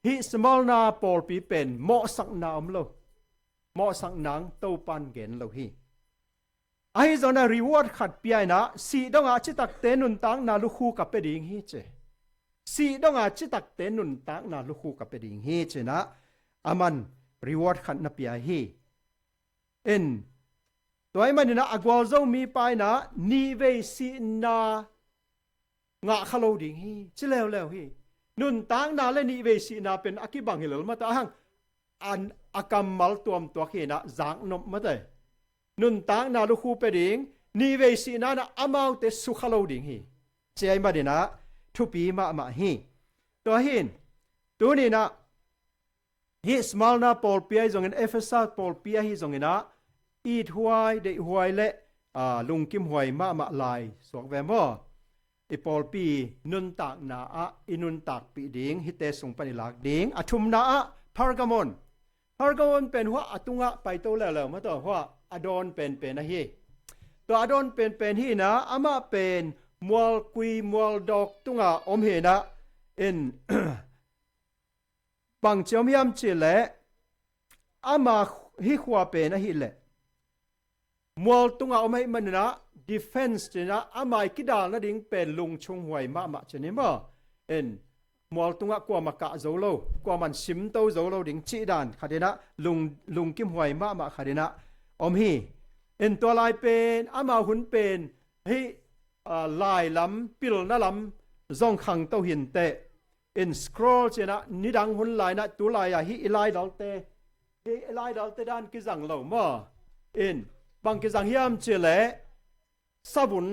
hih Smyrna pawlpi pen mawhsakna om lo. Mawhsakna ang Topan gen lo hi. Ahi zongin a reward khat pia inah sih dongah citakte nuntakna lukhu ka pia ding hi ci. Sih dongah citakte nuntakna lukhu ka pia ding hi cinah aman reward khat na pia hi. In tua ahih maninah a gualzo mipa inah nihvei sihna ngah kha lo ding hi ci leuleu hi. Nuntakna le nihvei sihna pen a kibang hi lel mata ahang an a kammal tuamtuak hinah zaknop mate. Nuntakna lukhu pia ding, nihvei sihna inah amaute sukha lo ding hi. Ci ahih maninah thupi mahmah hi. Tua hin tuninah hih Smyrna pawlpi ahi zongin, Efesa pawlpi ahi zonginah ithuai, deihhuai le, aa, lungkimhuai mahmah lai suak ve maw? I pawlpi nuntakna ah i nuntakpih ding, hihte sung pan i lak ding. A thumna ah Pergamon. Pergamon pen huah a tungah paito leuleu maw taw, huah a dawn penpen ahi. Tua a dawn penpen hinah amah pen mualkui mualdawk tungah om hinah in bangci om hiam cihleh ama hih khua pen ahileh mual tungah om ahih maninah defense cinah ama i kidal nading pen lungchung huai mahmah cin hi maw? En mual tungah kuamah kah zo lo, kuaman simto zo lo ding cihdan khatinah lung, lungkim huai mahmah khatinah om hi. In tua lai pen, amau hun pen, hih, ah, lai lam, pilna lam zong khangto hi inteh. In scroll ci-in ah, nidang hun lai-in ah, tu lai-ah hih i laidalte, hih i laidalte dan kizang lo maw. In, bang kizang hiam cih leh, savun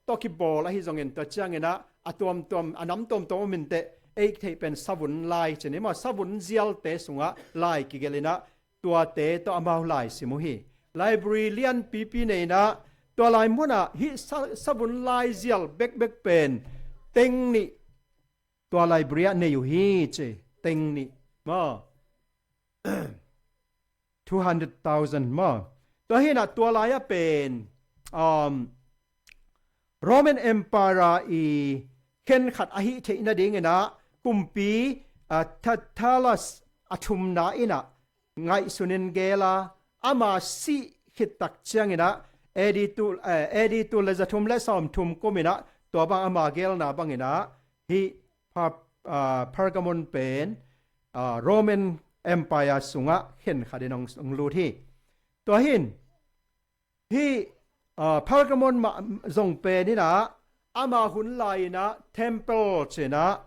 tawh kibawl ahi zongin, tua ciangin ah, a tuamtuam, a nam tuamtuam om inteh, ei theih pen savun lai ci-in hi maw, savun zialte sungah lai kigelh in ah, tuate tawh amau lai sim uh hi. Library lianpipi nei in ah, tua lai munah hih sa-, savun lai zial bekbek pen teng nih tua library ah nei uh hi ci, teng nih maw. Two hundred thousand maw. Tua hi-in ah tua lai-ah pen, um, Roman Emperor i khenkhat ahi theih nadingin ah kumpi, ah, Tertullus a thumna in ah ngaihsunin geel a, ama sih khit tak ciangin ah A D tul, eh, A D tul le za thum le sawm thum kum in ah tua bang ama geelna bangin ah hih Pa-, ah, Pergamon pen, ah, Roman Empire sungah khenkhat in hong, hong lut hi. Tua hi-in, hih, ah, Pergamon mah zong pen in ah, ama hun lai-in ah temple ci-in ah,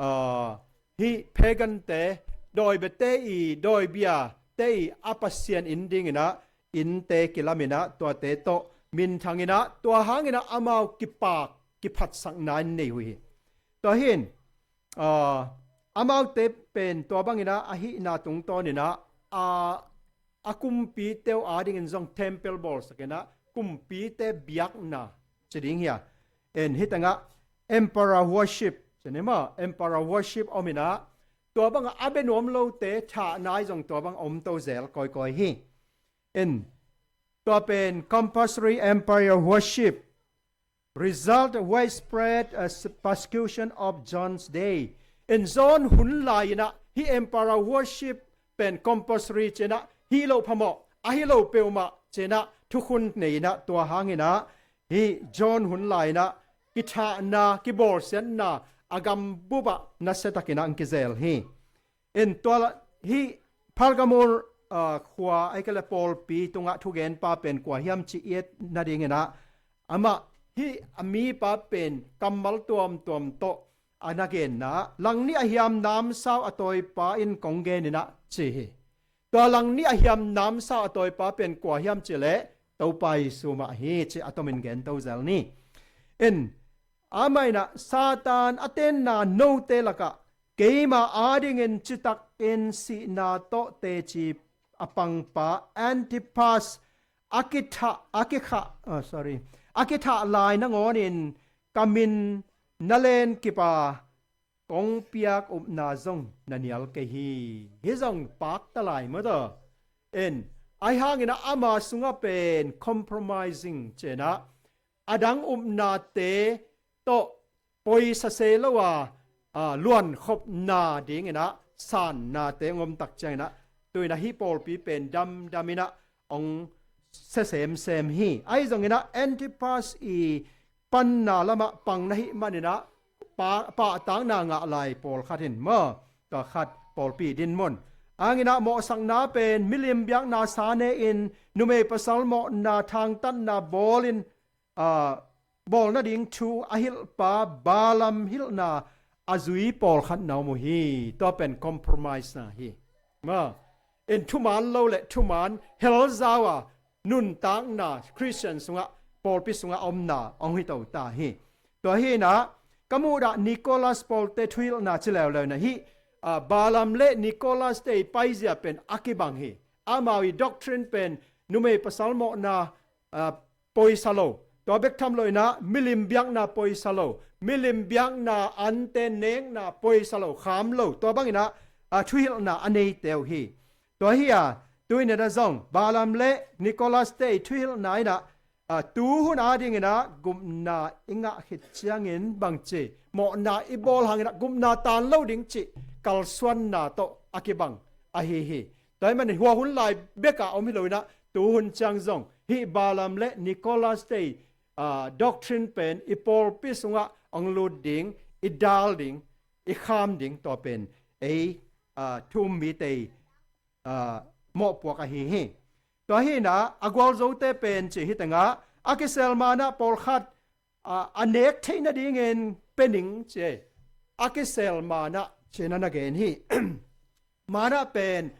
ah, hih pagan-te, dawi biate i, dawi biate i a pasian inn dingin ah, innte kilamin ah, tuate tawh minthangin ah, tua hangin ah amau kipak, kiphatsakna in nei uh hi. Tua hi-in, ah, amaute pen tua bangin ah, a hihna tungtawnin ah, a, a kumpite uh adingin zong temple bawlsakin ah, kumpite biakna ci ding hi a. In hih tengah emperor worship ci-in hi maw, emperor worship om in ah, tua bangah a bia nuam lote thahna-in zong tua bang omto zel kawikawi hi. In tua pen compulsory emperor worship result widespread, uh, persecution of John's day. In John hun lai-in ah hih emperor worship pen compulsory ci-in ah, hih loh phamawh, ahi lo peuhmah ci-in ah thukhun nei in ah, tua hangin ah hih John hun lai-in ah kithahna, kibawlsiatna a gambup ah nasiatakin ah hong kizel hi. In tua la-, hih Pergamon, ah, khua, ahih kei leh pawlpi tungah thugenpa pen kua hiam cih i et nadingin ah, amah hih a mipa pen kammal tuamtuam tawh a na genna, langnih a hiam namsau a tawipa in kong gen in ah ci hi. Tua langnih a hiam namsau a tawipa pen kua hiam cih leh Topa Jesu mah hi cih a tomin gento zel ni. In, amah in ah Satan a tenna note lakah keima adingin citakin sihna tawh teci a pangpa Antipas a kithah, a kikhah, oh, sorry, a kithah lai nangawnin ka min na lenkip a, kong piak upna zong na nial kei hi. Hih zong pakta lai maw taw. In, ahi hangin ah ama sungah pen compromising ci-in ah, a dang upnate tawh poisa se lo a, a, luankhopna dingin ah sannate hong om tak ciangin ah, tu-in ah hih pawlpi pen damdam in ah hong sia semsem hi. Ahi zongin ah Antipas i panna lamah pang na hih manin ah pa-, pahtakna ngah lai pawlkhat in maw, tua khat pawlpi dinmun. Hangin ah mawhsakna pen milim biakna sa ne-in, numei pasal mawhna thangtatna bawlin, ah, bawl nading thu a hilhpa Balaam hilhna a zui pawlkhat na om uh hi. Tua pen compromise na hi. Maw, in thuman lo le thuman hel zau a nuntakna Khristian sungah, pawlpi sungah omna hong hi to ta hi. Tua hi-in ah, ka muhdah Nicholas pawlte thuhilhna ci leuleu in ah hih, ah, Balaam le Nicholas-te i paizia pen a kibang hi. Amau i doctrine pen numei pasal mawhna, ah, poisa lo. Tua bek tham lo in ah milim biakna poisa lo. Milim biakna ante nekna poisa lo, kham lo. Tua bangin ah, ah, thuhilhna a neite uh hi. Tua hi a, tu-in ah zong Balaam le Nicholas-te i thuhilhna in ah, ah, tuhun adingin ah gupna i ngah khit ciangin bangci, mawhna i bawl hangin ah gupna taan lo ding cih kalsuanna tawh a kibang ahi hi. Tua ahih manin hua hun lai bekah om hi lo in ah, tuhun ciang zong hih Balaam le Nicholas-te i, ah, doctrine pen i pawlpi sungah hong lut ding, i dal ding, i kham ding, tua pen ei, ah, thu-um mite i, ah, mawhpuak ahi hi. Tua hi inah a gualzote pen ci hi tengah a kisel manna pawlkhat a, a nek theih nadingin pia ning ci. A kisel manna ci-in a na gen hi. Manna pen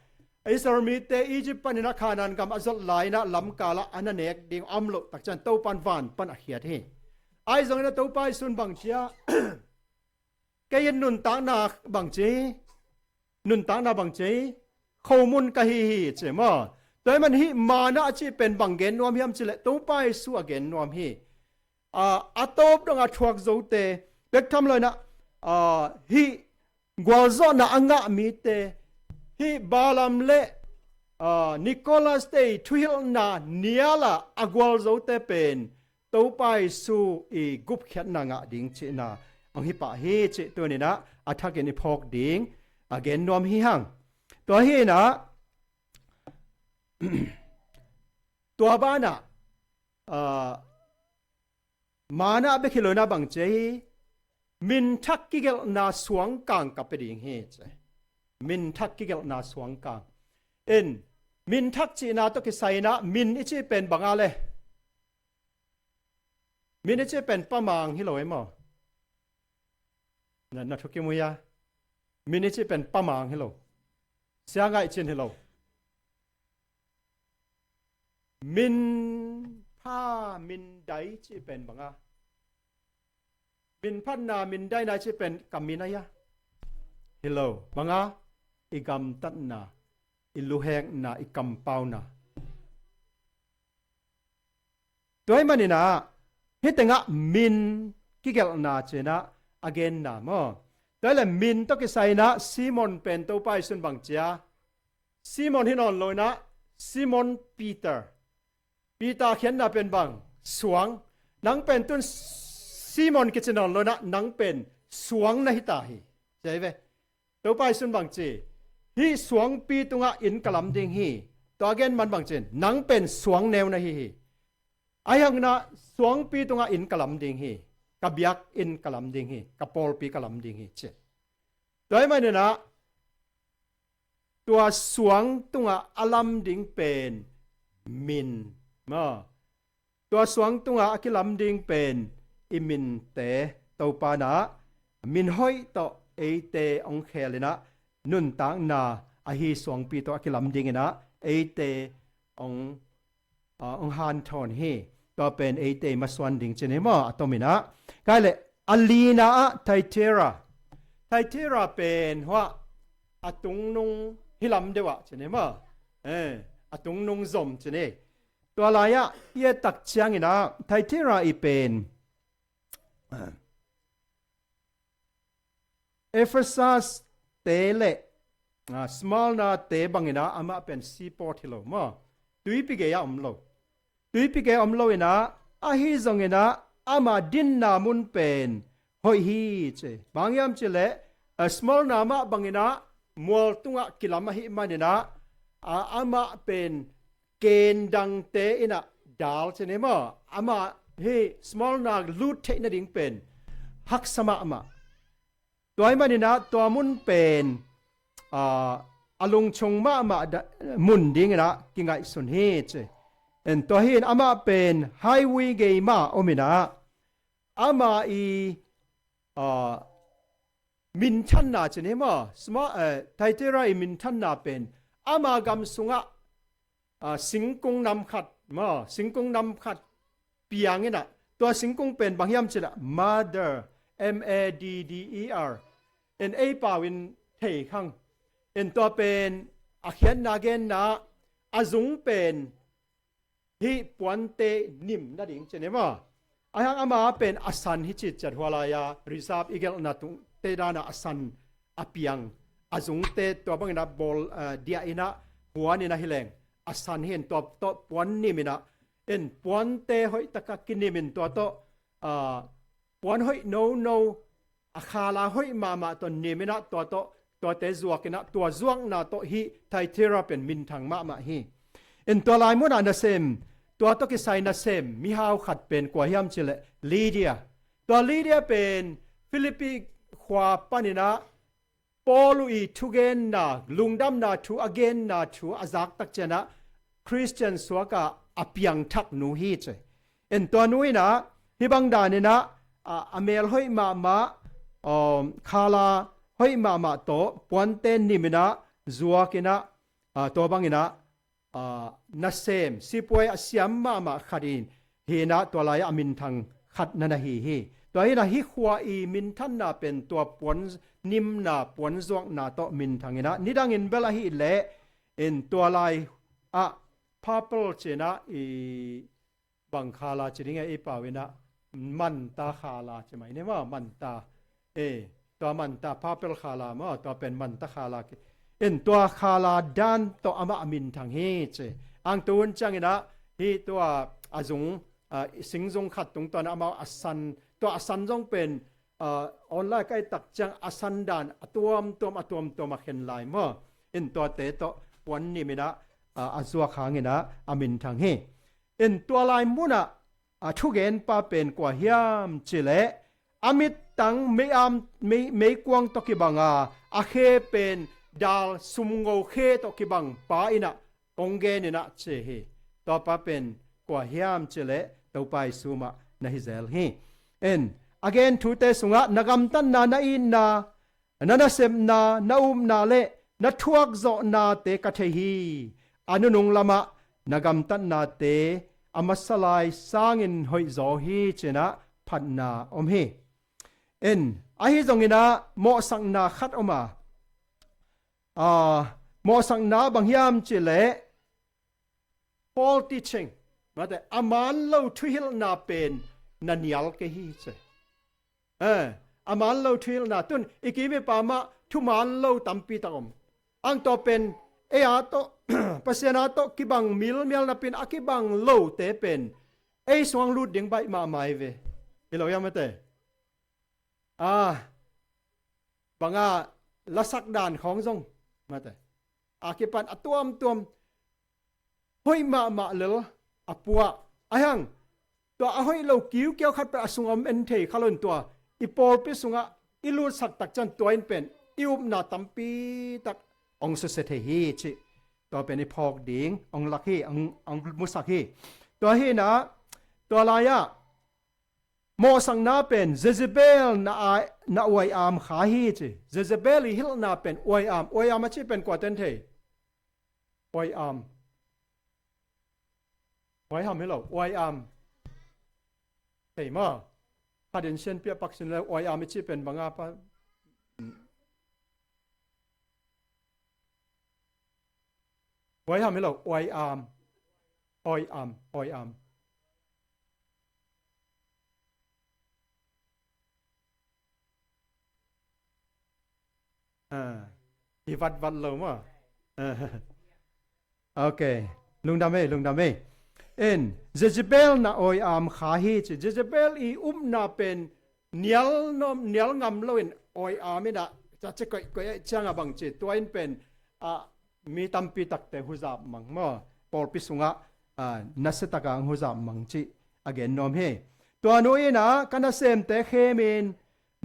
Israel mite Egypt panin a Canaan gam a zot lai-in a lamkalah a na nek ding a om loh takciang Topan van pan a khiat hi. Ahi zongin a Topa Jesuh in bang ci a, kei in nuntakna bang ci, nuntakna bang ci, khomun ka hi hi ci maw. Tua ahih manin hih manna a cih pen bang gen nuam hiam cih leh Topa Jesuh a gen nuam hi. A, a tawp dong a thuak zote bek tham lo-in a, a, hih gualzawhna a ngah mite, hih Balaam le, a, Nicholas te i thuhilhna nial a a gualzote pen Topa Jesuh i gupkhiatna ngah ding cihna hong hi pah hi cih tuni-in a thakin i phawk ding a gen nuam hi hang. Tua hi inah tua banah, a, manna bek hi lo-in a bang ci hi, minthak kigelhna suangkang ka pia ding hi ci. Minthak kigelhna suangkang. In, minthak cihna tawh kisai-in a min i cih pen bang a le? Min i cih pen pamang hi lo e maw? Na, na thukim uh hia? Min i cih pen pamang hi lo. Sia ngaih cin hi lo. Min pha, min dai cih pen bang a? Min phatna, min daina cih pen ka min a hia? Hi lo. Bang a? I gamtatna, i luhekna, i kampauna. Tua ahih manin a, hih tengah min kigelhna ci-in a a genna maw. Tua hi leh min tawh kisai-in a Simon pen Topa Jesuh in bang ci a, Simon hi nawn lo-in a, Simon Peter. Peter a khiatna pen bang? Suang. Nang pen tu-in Simon kici nawn lo-in a, nang pen suang na hi ta hi. Ci hi ve. Topa Jesuh in bang ci, hih suangpi tungah inn ka lam ding hi. Tua a gen man bang ci, nang pen suang neu na hi hi. Ahi hangin a suangpi tungah inn ka lam ding hi. Ka biakinn ka lam ding hi. Ka pawlpi ka lam ding hi ci. Tua ahih manin a tua suang tungah a lam ding pen min maw. Tua suang tungah a kilam ding pen i minte Topa in a min hoih tawh eite hong khel in a nuntakna ahi suangpi tawh a kilam dingin a eite hong, ah, hong hanthawn hi. Tua pen eite masuan ding ci-in hi maw, a tomin a. Ka hih leh a lina ah Thyatira. Thyatira pen hua a tungnung hi lam deuh ah ci-in hi maw. Eh, a tungnung zom ci-in hi. Tua lai-ah i et tak ciangin a Thyatira i pen Ephesus te le, ah, Smyrna te bangin a amah pen seaport hi lo maw. Tuipi gei a om lo. Tuipi gei a om lo in a, ahi zongin a amah dinna mun pen hoih hi ci. Bang hiam cih leh, ah, Smyrna mah bangin a mual tungah kilam ahih manin a, ah, amah pen ken dangte in a dal ci-in hi maw. Amah hih Smyrna lut theih nading pen haksa mahmah. Tua ahih manin a tua mun pen, ah, a lungchung mahmah da, mun dingin a kingaihsun hi ci. En tua hi in amah pen highway gei mah om in a amah i, ah, minthanna ci-in hi maw. Smyrna, eh, Thyatira i minthanna pen ama gam sungah, ah, singkung nam khat maw, singkung nam khat piang in a, tua singkung pen bang hiam cih leh myrrh, M A D D E R. En ei pau in thei khang. En tua pen a khiatna genna a zung pen hih puante nim nading ci-in hi maw. Ahi hang ama pen a san hi citciat hua lai-a reserve i gelhna tungte dan a a san a piang. A zungte tua bangin a bawl, eh, diah in a huan in a hi leng a san hi in tua tawh puan nim in a. En puante hoih takin kinim in tua tawh, ah, puan hoih nono a khala hoih mahmah tawh nim in a tua tawh, tuate zuak in a tua zuakna tawh hih Thyatira pen minthang mahmah hi. En tua lai munah nasem, tua tawh kisai nasem mihau khat pen kua hiam cih leh Lydia. Tua Lydia pen Philippi khua panin a Paul uh i thugenna, lungdamna thu a genna thu a zak tak ciangin a Christian suakah a piangthak nu hi ci. En, tua nu inah hih bang daninah a, a mel hoih mahmah, um, khala hoih mahmah tawh puante niminah zuakinah, a, tua banginah, a, nasem sipuai a siam mahmah khat in hinah tua lai-ah a minthang khat na na hi hi. Tua hinah hih khua i minthanna pen tua puan nimna puanzuakna tawh minthanginah nidangin bel ahih leh in tua lai-ah purple cinah i bang khala ci ding e, i pau inah manta khala ci mai ni maw, manta. E, tua manta purple khala maw, tua pen manta khala ki. In tua khala dan tawh amah a minthang hi ci. Ang tun cianginah hih tua a zung, a, singzung khat tungtawn amau a san, tua a san zong pen, a, online ka i tak ciang a san dan a tuamtuam a tuamtuam a khen lai maw. In tuate tawh puan niminah, a, a zuak hanginah a minthang hi. In tua lai munah a thugenpa pen kua hiam cileh a mittang mei-am, mei, meikuang tawh kibanga a khe pen dal sumngo khe tawh kibang pa inah kong geninah ci hi. Tuapa pen kua hiam cileh Topa Jesu mah na hi zel hi. En, a gen thute sungah na gamtatna, na itna, na nasepna, na upna le na thuakzawhnate ka thei hi. A nunung lamah na gamtatnate a masa lai sangin hoihzaw hi cinah phatna om hi. En, ahi zonginah mawhsakna khat om a, a, mawhsakna bang hiam cileh Paul teaching, mate, a man lo thuhilhna pen na nial kei hi ci. Eh, a man lo thuhilhna tun i kim i pam ah thuman lo tampi tak om. Ang tua pen ei a tawh Pasian a tawh kibang milmial napin a kibang lote pen ei sungah lut ding baih mahmah hi ve. Hi lo hiam mate? Ah, banga lasak dan khawng zong mate, a kipan a tuamtuam hoih mahmah lel a puah. Ahi hang tua a hoih lo kiukiau khat pen a sungah om en thei kha lo in tua i pawlpi sungah i lutsak tak ciang tua in pen i upna tampi tak hong susia thei hi cih tua pen i phawk ding hong lak hi, hong, hong musak hi. Tua hinah tua lai-ah mawhsakna pen Jezebel na ai, na uai-am kha hi ci. Jezebel i hilhna pen uai-am. Uai-am a cih pen kua ten thei? Uai-am. Uai-am hi lo, uai-am. Thei maw? Khatin sianpi a paksin le uai-am i cih pen banga pa. Uai-am hi lo, uai-am. Uai-am, uai-am. Ah, i vatvat lo maw? Ah. Ok. Lungdam ei, lungdam ei. En, Jezebel na uai-am kha hi ci. Jezebel i upna pen nial nuam, nial ngam loin uai-am inah ca ci koih koih aih ciangah bang ci. Tua in pen, ah, mi tampi takte huzap mang maw? Pawlpi sungah, ah, nasia takah huzap mang cih a gen nuam hi. Tua nu inah ka nasemte khemin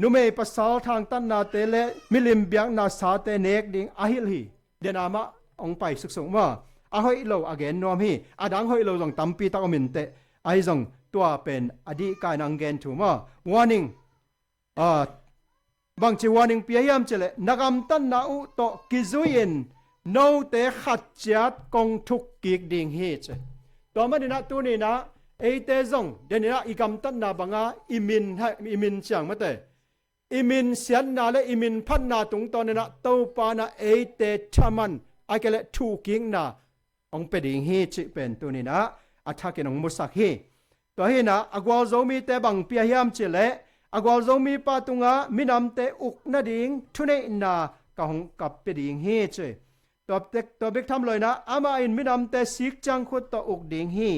numei pasal thangtatnate le milim biakna sate nek ding a hilh hi. Dena mah hong pai suksuk maw? A hoih lo a gen nuam hi. A dang hoih lo zong tampi tak om inteh. Ahi zong tua pen a dihka in hong gen thu maw? Warning. Ah, bangci warning pia hiam cileh na gamtatna uh tawh kizui-in note khat ciat kong thuk kik ding hi ci. Tua maninah tuninah eite zong deninah i gamtatna banga i min, i min ciang mate, i min siatna le i min phatna tungtawninah Topa inah eite thaman a kei le thuhkikna hong pia ding hi cih pen tuninah a thakin hong musak hi. Tua hinah a gualzo mite bang pia hiam cileh a gualzo mipa tungah minamte uk nading thuneihna ka hong kap pia ding hi ci. Tua bek, tua bek tham loinah amah in minamte sik ciangkhut tawh uk ding hi.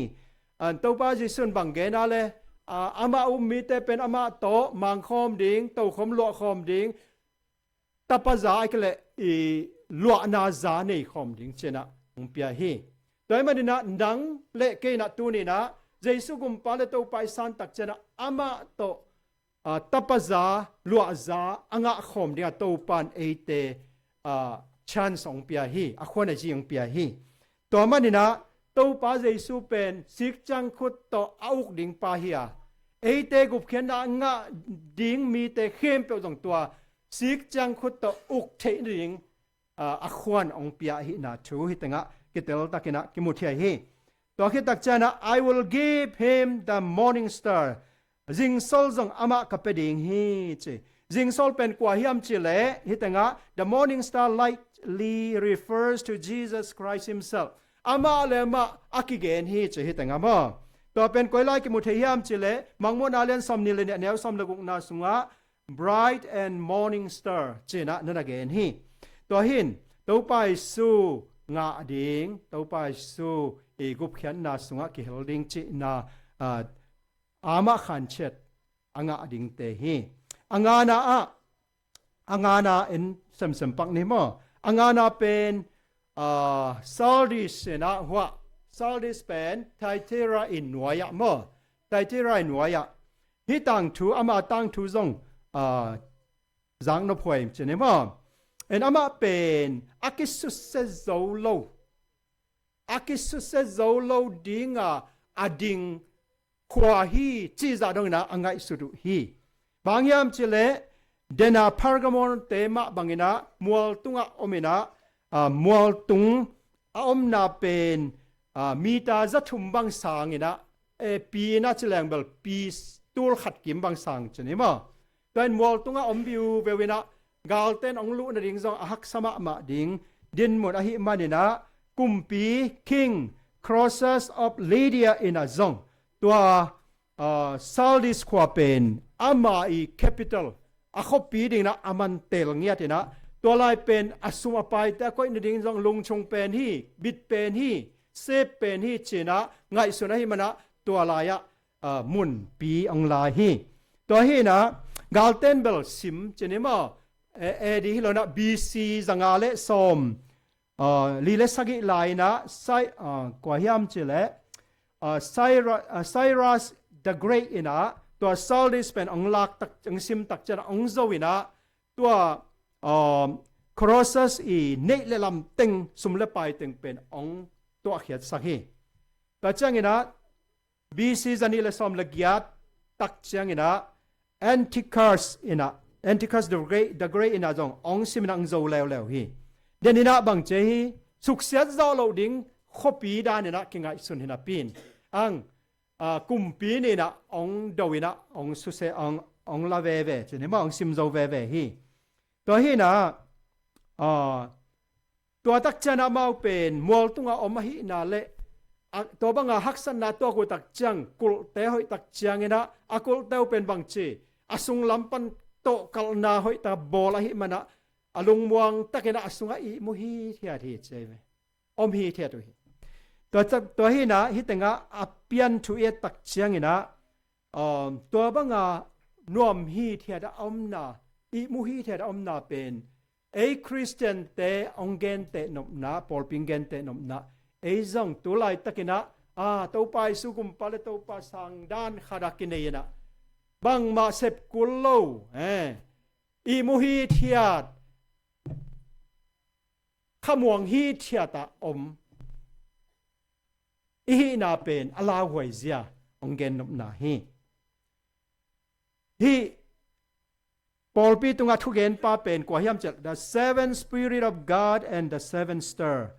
An Topa Jesu in bang gen a le, a, amah um mite pen amah tawh mangkhawm ding, tokhom luahkhawm ding, tapaza a kei le i luahna za neikhawm ding cinah hong pia hi. Tua hi maninah nang le kei inah tuninah Jesu gumpa le Topa i san tak cianah amah tawh, ah, tapaza, luahza a ngahkhawm dingah Topa in eite, ah, chance hong pia hi, a khuan a zi hong pia hi. Tua maninah Topa Jesu pen sik ciang khut tawh a uk ding pa hi a, eite gupkhiatna ngah ding mite khempeuh zong tua sik ciang khut tawh uk theih nading, ah, a khuan hong pia ahihna thu hih tengah kiteltakin ah kimu thei hi. Tua khit tak ciangin ah, "I will give him the morning star." Zingsol zong amah ka pia ding hi ci. Zingsol pen kua hiam cih leh hih tengah the morning star likely refers to Jesus Christ himself. Amah le amah a kigen hi ci hih tengah maw. Tua pen koi lai kimu thei hiam cih leh Mangmuhna lian sawmnih le nih, a neu sawm le gukna sungah bright and morning star ci-in ah na na gen hi. Tua hi-in Topa Jesu ngah ding, Topa Jesu i gupkhiatna sungah kihel ding cihna, ah, amah khanciat a ngah dingte hi. A ngana ah, a ngana en semsem pak ni maw. A ngana pen, ah, Sardis in ah huah. Sardis pen Thyatira i nuai-ah maw. Thyatira i nuai-ah. Hih tangthu, ama tangthu zong, ah, zaknop huai ci ni maw. En amah pen a kisusia zo lo, a kisusia zo lo dinga a ding khua hi cih zah dongin ah a ngaihsut uh hi. Bang hiam cih leh, dena Pergamon-te mah bangin ah mualtungah om in ah, ah, mualtung a omna pen, ah, mita zathum bang sang in ah, eh, pi in ah ci leng bel pi tul khat kim bang sang ci ni maw. Tua in mualtungah om viuveu in ah, galte in hong luh nading zong a haksa mahmah ding dinmun ahih manin ah, kumpi, king, Croesus of Lydia in ah zong tua, ah, Sardis khua pen ama i capital, a khuapi dingin ah a man tel ngiat in ah, tua lai pen a sum a paite a koih nading zong lungchung pen hi, bit pen hi, sep pen hi ci-in ah ngaihsun ahih manin ah tua lai-ah, ah, munpi hong la hi. Tua hi-in ah, galte in bel sim ci ni maw, eh, A D hi lo in ah, B C zanga le sawm, ah, li le sagih lai-in ah, Cy-, ah, kua hiam cih leh, ah, Cyra-, ah, Cyrus the Great in ah tua Sardis pen hong lak tak, hong sim tak ciangin ah hong zo in ah, tua, ah, Croesus i neih le lam teng, sum le pai teng pen hong tuahkhiatsak hi. Tua ciangin ah, B C zanih le sawm le giat tak ciangin ah, Antiochus in ah, Antiochus the Great, the Great in ah zong hong sim in ah hong zo leuleu hi. Den in ah bang ci hi, suksiat zawh loh ding khuapi dan in ah kingaihsun hi napi-in, ang, ah, kumpi nih in ah hong do in ah, hong susia, hong, hong la veve ci ni maw, hong sim zo veve hi. Tua hi-in ah, ah, tua tak ciangin ah amau pen mualtungah om ahihna le, a, tua banga haksatna tuak uh tak ciang, kulhte hoih tak ciangin ah, a kulhte uh pen bang ci, a sunglam pan tawh kalhna hoih tak bawl ahih manin ah, a lungmuang takin ah a sungah ihmu hithiat hi ci hi ve. Om hithiat uh hi. Tua tak, tua hi-in ah, hih tengah a pian thu i et tak ciangin ah, um, tua banga nuam hithiat a omna, ihmu hithiat a omna pen, ei Khristiante hong genteh nopna, pawlpi hong genteh nopna, ei zong tu laitakin ah, ah, Topa Jesu kumpa le Topa sang dan khat ah kinei in ah, bangmah sep kul lo, eh, ihmu hithiat, khamuang hithiat ah om i hihna pen a lauhuai zia hong gen nopna hi. Hih pawlpi tungah thugenpa pen kua hiam cih leh, the seven Spirit of God and the seven star.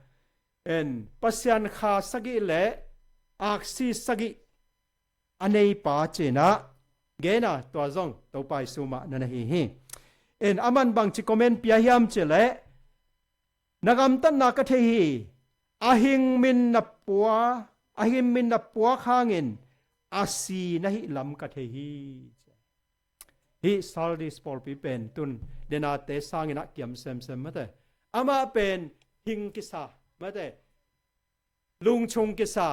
En Pasian kha sagih le aksi sagih a neipa ci-in ah gen a, tua zong Topa Jesu mah na na hi hi. En aman bangci comment pia hiam cih leh, na gamtatna ka thei hi, a hingmin na pua, a hingmin na puak hangin a si na hih lam ka thei hi. Hih Sardis pawlpi pen tun denate sangin ah kiam semsem mate. Amah pen hing kisa mate, lungchung kisa,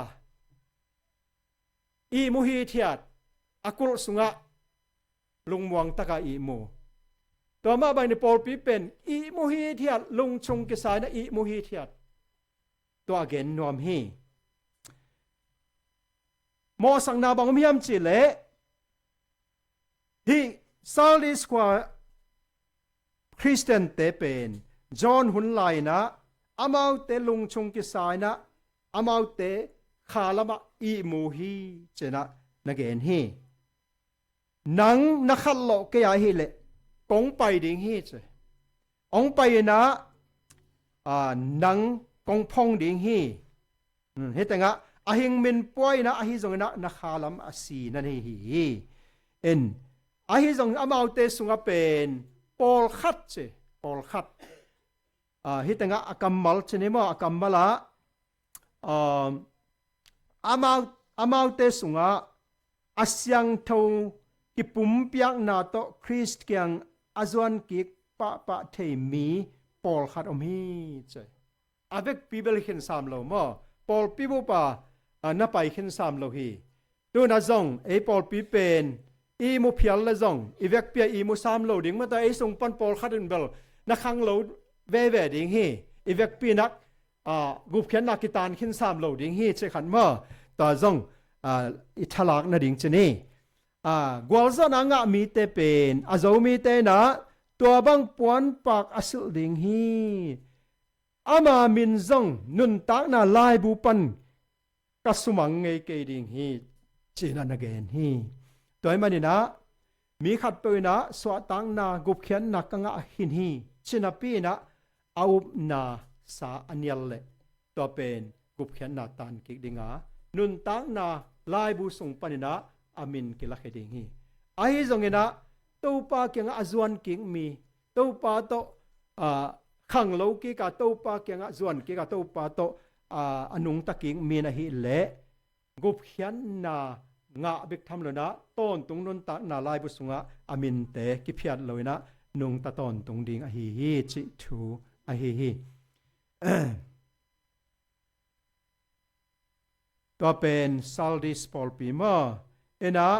ihmu hithiat, a kulh sungah lungmuang takah ihmu. Tua mah bangin pawlpi pen ihmu hithiat, lungchung kisa in ah ihmu hithiat, tua gen nuam hi. Mawhsakna bang om hiam cih leh, hih Sardis khua Khristiante pen John hun lai-in ah amaute lungchung kisa in ah, amaute kha lamah ihmu hi, ci-in ah na gen hi. Nang na khatlawh kei a hih leh kong pai ding hi, ci. Hong pai-in ah, aa, nang kong phong ding hi. Hmm, hih tengah a hing min pua-in ah, ahi zongin ah na kha lam a si na nei hi. En, ahi zong amaute sungah pen pawlkhat, ci, pawlkhat. Aa, hih tengah a kammal ci ni maw, a kammal ah, um, amau, amaute sungah a siangtho kipumpiakna tawh Khrist kiang a zuan kik pahpah thei mi pawlkhat om hi, ci. A vekpi bel khin sam lo maw? Pawlpi bup a, a, na pai khin sam lo hi. Tu-in ah zong ei pawlpi pen ihmu phial leh zong i vekpi ah ihmu sam lo ding mah ta, ei sung pan pawlkhat in bel na khang lo veve ding hi. I vekpi-in ah, aa, gupkhiatna kitan khin sam lo ding hi, ci khat maw? Tua zong, aa, i thalak nading ci ni. Aa, gualzawhna a ngah mite pen a zo mite in ah tua bang puanpak a silh ding hi. Ama min zong nuntakna laibu pan ka sumang ngei kei ding hi, ci-in ah na gen hi. Tua ahih manin ah mi khatpeuh in ah suahtakna, gupkhiatna ka ngah khin hi, ci napi-in ah a upna sa a nial leh tua pen gupkhiatna tan kik ding a, nuntakna laibu sung panin ah a min kilakhia ding hi. Ahi zongin ah Topa kiangah a zuan kik mi, Topa tawh, aa, khang lo kik a, Topa kiangah zuan kik a, Topa tawh, aa, a nungta kik mi na hih leh gupkhiatna ngah bek tham lo-in ah tawntung nuntakna laibu sungah a minte kiphiat lo-in ah nungta tawntung ding ahi hi, cih thu ahi hi. Tua pen Sardis pawlpi maw? En ah,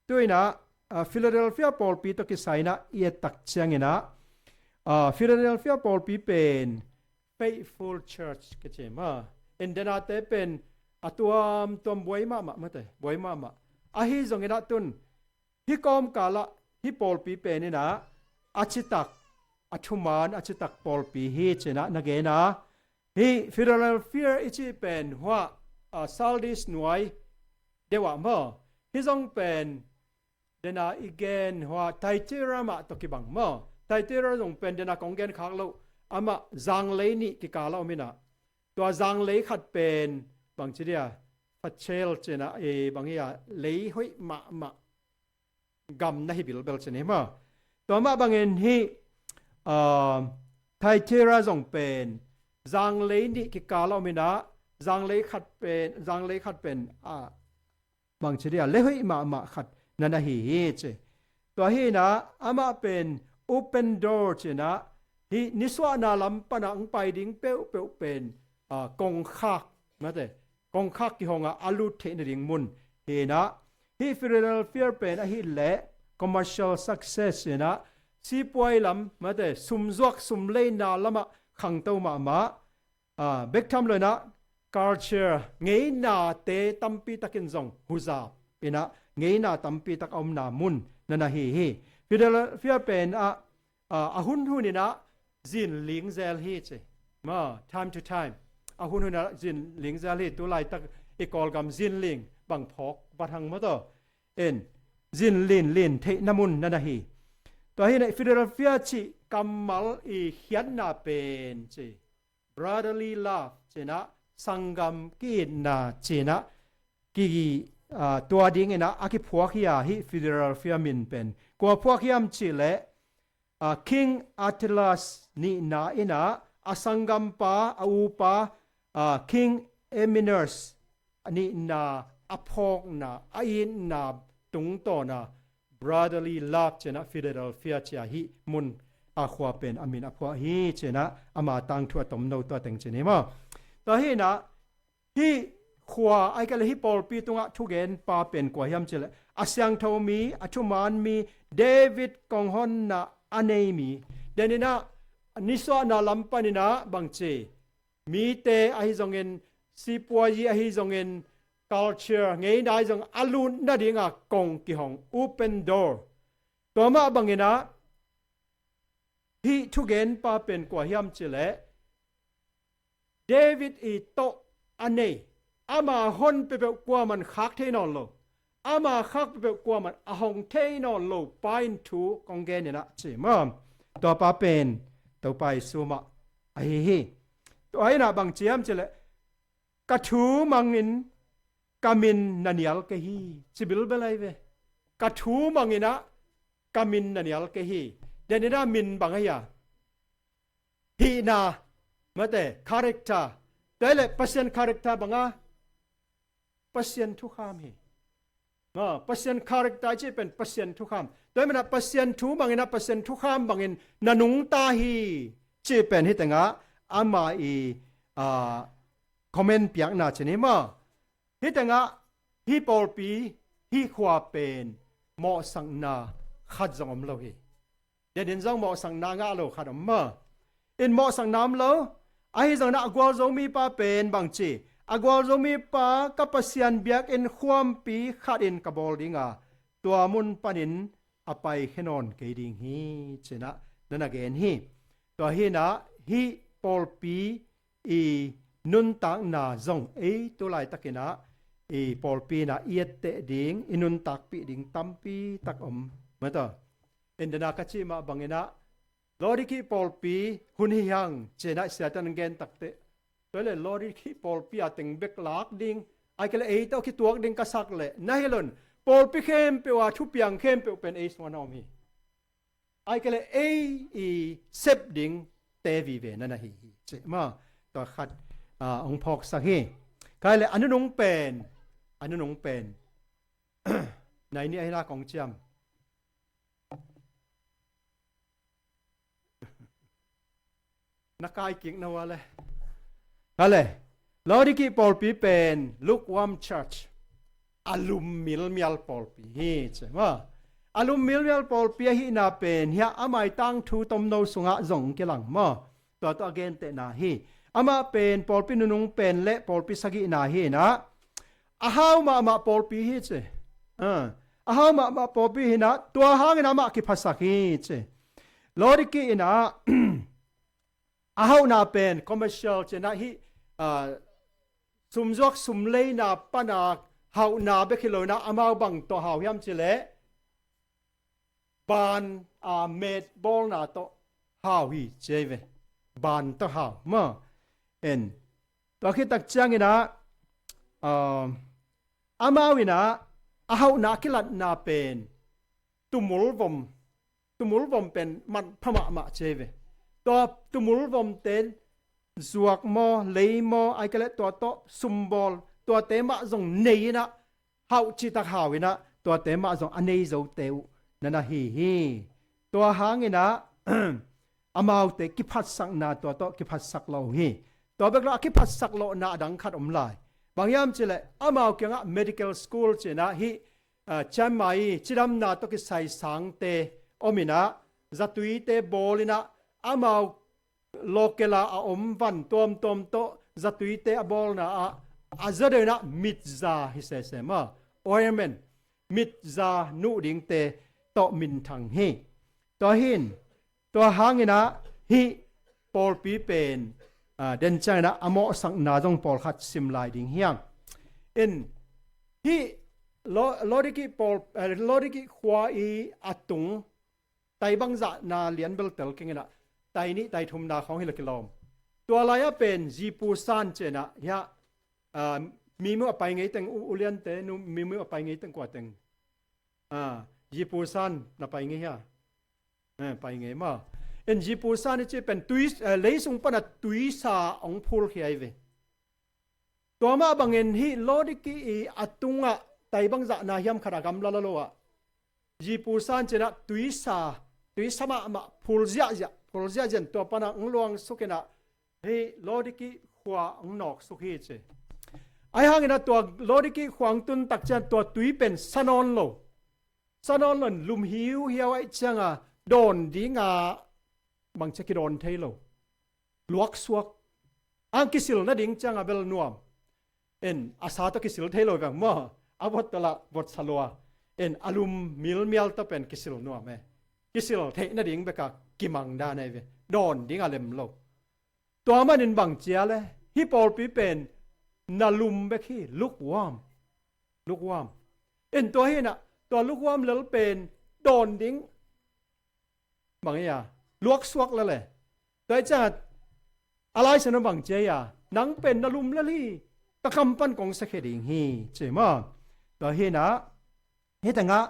tu-in ah, ah, Philadelphia pawlpi tawh kisai-in ah i et tak ciangin ah, ah, Philadelphia pawlpi pen faithful church kici maw? En, denate pen a tuamtuam buai mahmah mate, buai mahmah. Ahi zongin ah tu-in hih kawmkal ah hih pawlpi pen in ah a citak, a thuman a citak pawlpi hi, ci-in ah na gen a. Hih Philadelphia i cih pen hua, a, Sardis nuai deuh ah maw? Hih zong pen den a i gen hua Thyatira mah tawh kibang maw? Thyatira zong pen den a kong gen khak loh, amah zanglei nih kikal ah om in ah, tua zanglei khat pen bangci dia, Phasael ci-in ah, e, bang hi a, lei hoih mahmah gam na hi bilbel ci ni maw? Tua mah bangin hih, ah, Thyatira zong pen zanglei nih kikal ah om in ah, zanglei khat pen, zanglei khat pen, ah, bangci dia, lei hoih mahmah khat na na hi hi, ci. Tua hi-in ah amah pen open door ci-in ah, hih nisuahna lam pan ah hong pai ding peuhpeuh pen, ah, kongkhak, mate, kongkhak kihong a a lut theih nading mun hi-in ah, hih Philadelphia pen ahih leh commercial success in ah, sipuai lam, mate, sumzuak sumleina lamah khangto mahmah, ah, bek tham lo-in ah culture, ngeinate tampi takin zong huzap in ah, ngeina tampi tak a omna mun na na hi hi. Philadelphia pen ah, ah, a hunhun in ah zinling zel hi, ci. Ma, time to time. A hunhun in ah zinling zel hi, tu laitak i Kawlgam zinling bang phawk bat hang maw taw. En, zinlinlin theihna mun na na hi. Tua hi-in ah Philadelphia cih kammal i khiatna pen, ci, brotherly love ci-in ah, sanggam ki-itna ci-in ah, ki, ah, tua dingin ah a kiphuak hi a, hih Philadelphia min pen. Kua phuak hiam cih leh, ah, King Attalus nihna in ah a sanggampa, a upa, ah, King Hymenaeus nihna a phawkna, a itna tungtawn a brotherly love ci-in ah Philadelphia ci-a hih mun a khua pen a min a phuak hi, ci-in ah ama tangthu a tomno tua teng ci ni maw? Tua hi-in ah hih khua, ahih kei leh hih pawlpi tungah thugenpa pen kua hiam cih leh, a siangtho mi, a thuman mi, David konghonna a nei mi, den in ah nisuahna lam panin ah bangci, mite ahi zongin, sipuazi ahi zongin, culture, ngeina ahi zong a lut nadinga kong kihong, open door. Tua mah bangin ah hih thugenpa pen kua hiam cih leh, David i tawh a nei, ama hon peuhpeuh kuaman khak thei nawn lo, ama khak peuhpeuh kuaman a hong thei nawn lo pa in thu kong gen in ah ci maw. Tua pa pen Topa Jesu mah ahi hi. Tua in ah bang ci hiam cih leh, ka thu mangin ka min na nial kei hi, ci bilbel ahi ve. Ka thu mangin ah ka min na nial kei hi. Den in ah min bang ahi a? Hihna, mate, character. Tua hi leh Pasian character bang a? Pasian thukham hi. Ma, Pasian character i cih pen Pasian thukham. Tua hi manin ah Pasian thu bangin ah Pasian thukham bangin na nungta hi cih pen hih tengah ama i, ah, comment piakna ci ni maw. Hih tengah hih pawlpi, hih khua pen mawhsakna khat zong om lo hi. Denin zong mawhsakna ngah lo khat om maw. In mawhsakna om lo. Ahi zongin ah a gualzo mipa pen bang ci? A gualzo mipa, ka Pasian biakinn khuampi khat in ka bawl ding a, tua mun panin a paikhia nawn kei ding hi, ci-in ah na na gen hi. Tua hi-in ah hih pawlpi i nuntakna zong ei tu laitakin ah i pawlpi in ah i etteh ding, i nuntakpih ding tampi tak om. Mata, in den a ka cih mah bangin ah Laodiki pawlpi hun hi hang, ci-in ah Satan in gen takteh, tua hi leh Laodiki pawlpi a teng bek lak ding, ahih kei leh ei tawh kituak ding ka sak leh na hi lo in, pawlpi khempeuh a thupiang khempeuh pen ei sungah na om hi. Ahih kei leh ei i sep dingte vive na na hi hi, ci maw. Tua khat, ah, hong phawksak hi. Ka hih leh a nunung pen, a nunung pen nai nih ahi na kong ciam. Na kai kik na ua le. Ka le, Laodiki pawlpi pen lukewarm church, a lum milmial pawlpi hi, ci maw. A lum milmial pawlpi ahihna pen hiah a maitang thu tomno sungah zong kilang maw. Tua tawh a gentehna hi. Amah pen pawlpi nunung pen le pawlpi sagihna hi-in ah, a hau mahmah pawlpi hi, ci. Ah, a hau mahmah pawlpi hi-in ah, tua hangin amah kiphasak hi, ci. Laodiki in ah, a hauhna pen commercial, ci-in ah hih, ah, sumzuak sumleina pana hauhna bek hi lo-in ah, amau bang tawh hau hiam cih leh, ban a met bawlna tawh hau hi, ci hi ve. Ban tawh hau maw. En, tua khit tak ciangin ah, ah, amau in ah a hauhna kilatna pen tumul vom, tumul vom pen manpha mahmah, ci hi ve. Tua tumul vomte zuak maw, lei maw, ahih kei leh tua tawh sumbawl, tuate mah zong nei-in ah, hauh cihtak hau-in ah, tuate mah zong a nei zote uh na na hi hi. Tua hangin ah, amaute kiphatsakna tua tawh kiphatsak lo uh hi. Tua bek lo, a kiphatsak lawhna a dang khat om lai. Bang hiam cih leh, amau kiangah medical school, ci-in ah hih, ah, cianmai, cidamna tawh kisai sangte om-in ah, zatuite bawl-in ah, amau local a a om van tuamtuam tawh zatuite a bawlna ah, a zaw deuh-in ah mitza hi sese maw. Ointment, mitza nuh dingte tawh minthang hi. Tua hi-in, tua hangin ah hih pawlpi pen, ah, den ciangin ah a mawhsakna zong pawlkhat sim lai ding hi hang. In, hih Lo-, Laodiki pawl, eh, Laodiki khua i a tung, tai bangzahna lian bel tel keng in ah, tai nih tai thumna khawng hi leh kilawm. Tua lai-ah pen zipu san, ci-in ah hiah, ah, mimu a pai ngei teng, u, uliante, nu, mimu a pai ngei teng kua teng? Ah, zipu san na pai ngei hia? Eh, pai ngei maw. En, zipu san i cih pen tui, eh, leisung pana tuisa hong phulkhia hi ve. Tua mah bangin hih Laodiki i a tungah tai bangzahna hiam khat a gamla la lo ah, zipu san, ci-in ah tuisa, tuisa mahmah phul ziahziah, phul ziahziah in tua pana hong luangsuk in ah hih Laodiki khua hong nawksuk hi, ci. Ahi hangin ah tua Laodiki khua hong tun tak ciang tua tui pen sa nawn lo. Sa nawn lo in lum hiuhiau ahih ciangin dawn dingin bangci a kidawn thei lo. Luaksuak. Ang kisil nading ciangin bel nuam. En, a sa tawh kisil thei lo veng maw. A vot tawh lah vot sa lua. En, a lum milmial tawh pen kisil nuam e. Kisil theih nading bek a kimang dan ahi ve. Dawn dingin lem lo. Tua manin bang ci a le, hih pawlpi pen na lum bek hi, lukewarm. Lukewarm. In tua hinah, tua lukewarm lel pen dawn ding bang hi a, luaksuak lel e. Tua hi ciangah a Lai Siangtho bang ci a, nang pen na lum lel hi, ka kam pan kong sakhia ding hi, ci maw. Tua hinah, hih tengah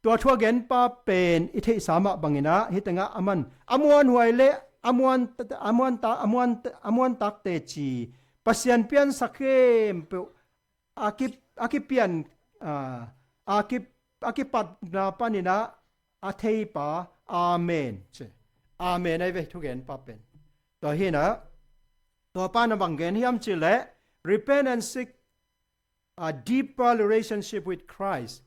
tua thu a genpa pen i theihsa mah banginah, hih tengah a man a muanhuai le a muan, a muanta, a muan, a muantak teci, Pasian piansak khempeuh a ki, a kipian, a, a ki, a kipatna paninah a theipa, amen, ci. Amen ahi ve, thugenpa pen. Tua hinah, tua pa na bang gen hiam cih leh, repent and seek a deeper relationship with Christ.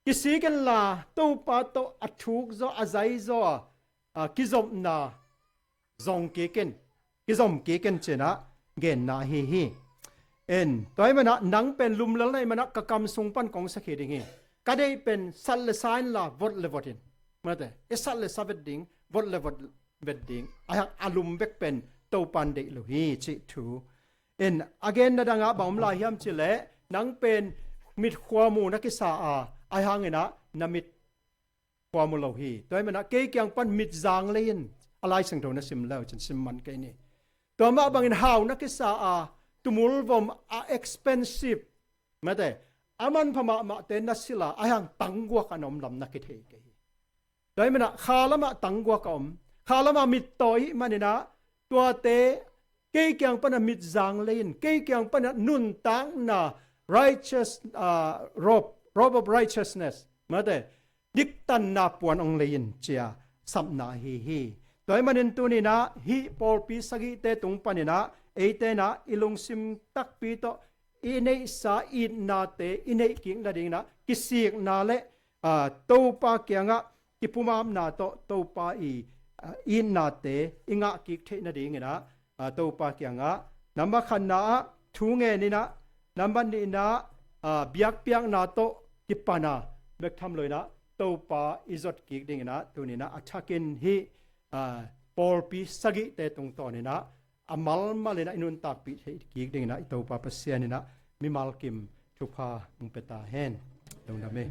Kisik inla, Topa tawh a thuk zaw, a zai zaw a, a, kizopna zong kik in, kizom kik in cinah genna ahi hi. En, tua hi manah nang pen lum lel na hih manah ka kam sung pan kong sakhia ding hi. Ka deih pen sat le sa inla vot le vot in. Mate, i sat le sa vet ding, vot le vot vet ding. Ahi hang a lum bek pen Topan deih lo hi, cih thu. En, a genna dangah bang om lai hiam cih leh, nang pen mitkhua mu na kisa a, ahi hanginah na mit khua mu lo hi. Tua hi manah kei kiang pan mit zang lei in, a Lai Siangtho na sim le uh cin sim man kei ni. Tua mah bangin hau na kisa a, tumul vom a expensive, mate, a manpha mahmahte na silh a, ahi hang tangguak a na om lam na kithei kei hi. Tua hi manah kha lamah tangguak a om, kha lamah mit tawi ahih maninah, tuate kei kiang pana mit zang lei in, kei kiang pana nuntakna righteous, ah, robe, robe of righteousness, mate, diktanna puan ong lei in, ci a sapna ahi hi. Tua hi manin tuninah hih pawlpi sagihte tung paninah eite inah i lungsim takpi tawh i neihsa itnate i neih kik nadinginah kisikna le, ah, Topa kiangah kipumapna tawh Topa i, ah, itnate i ngah kik theih nadinginah, ah, Topa kiangah, nambat khatna ah thu ngen inah, nambat nihna ah, biakpiakna tawh kipana bek tham loinah Topa i zot kik dinginah tuninah a thakin hih, ah, pawlpi sagihte tungtawninah a malmalinah i nuntakpih theih kik dinginah i Topa Pasian inah mimal kim thupha hong pia ta hen. Lungdam hi.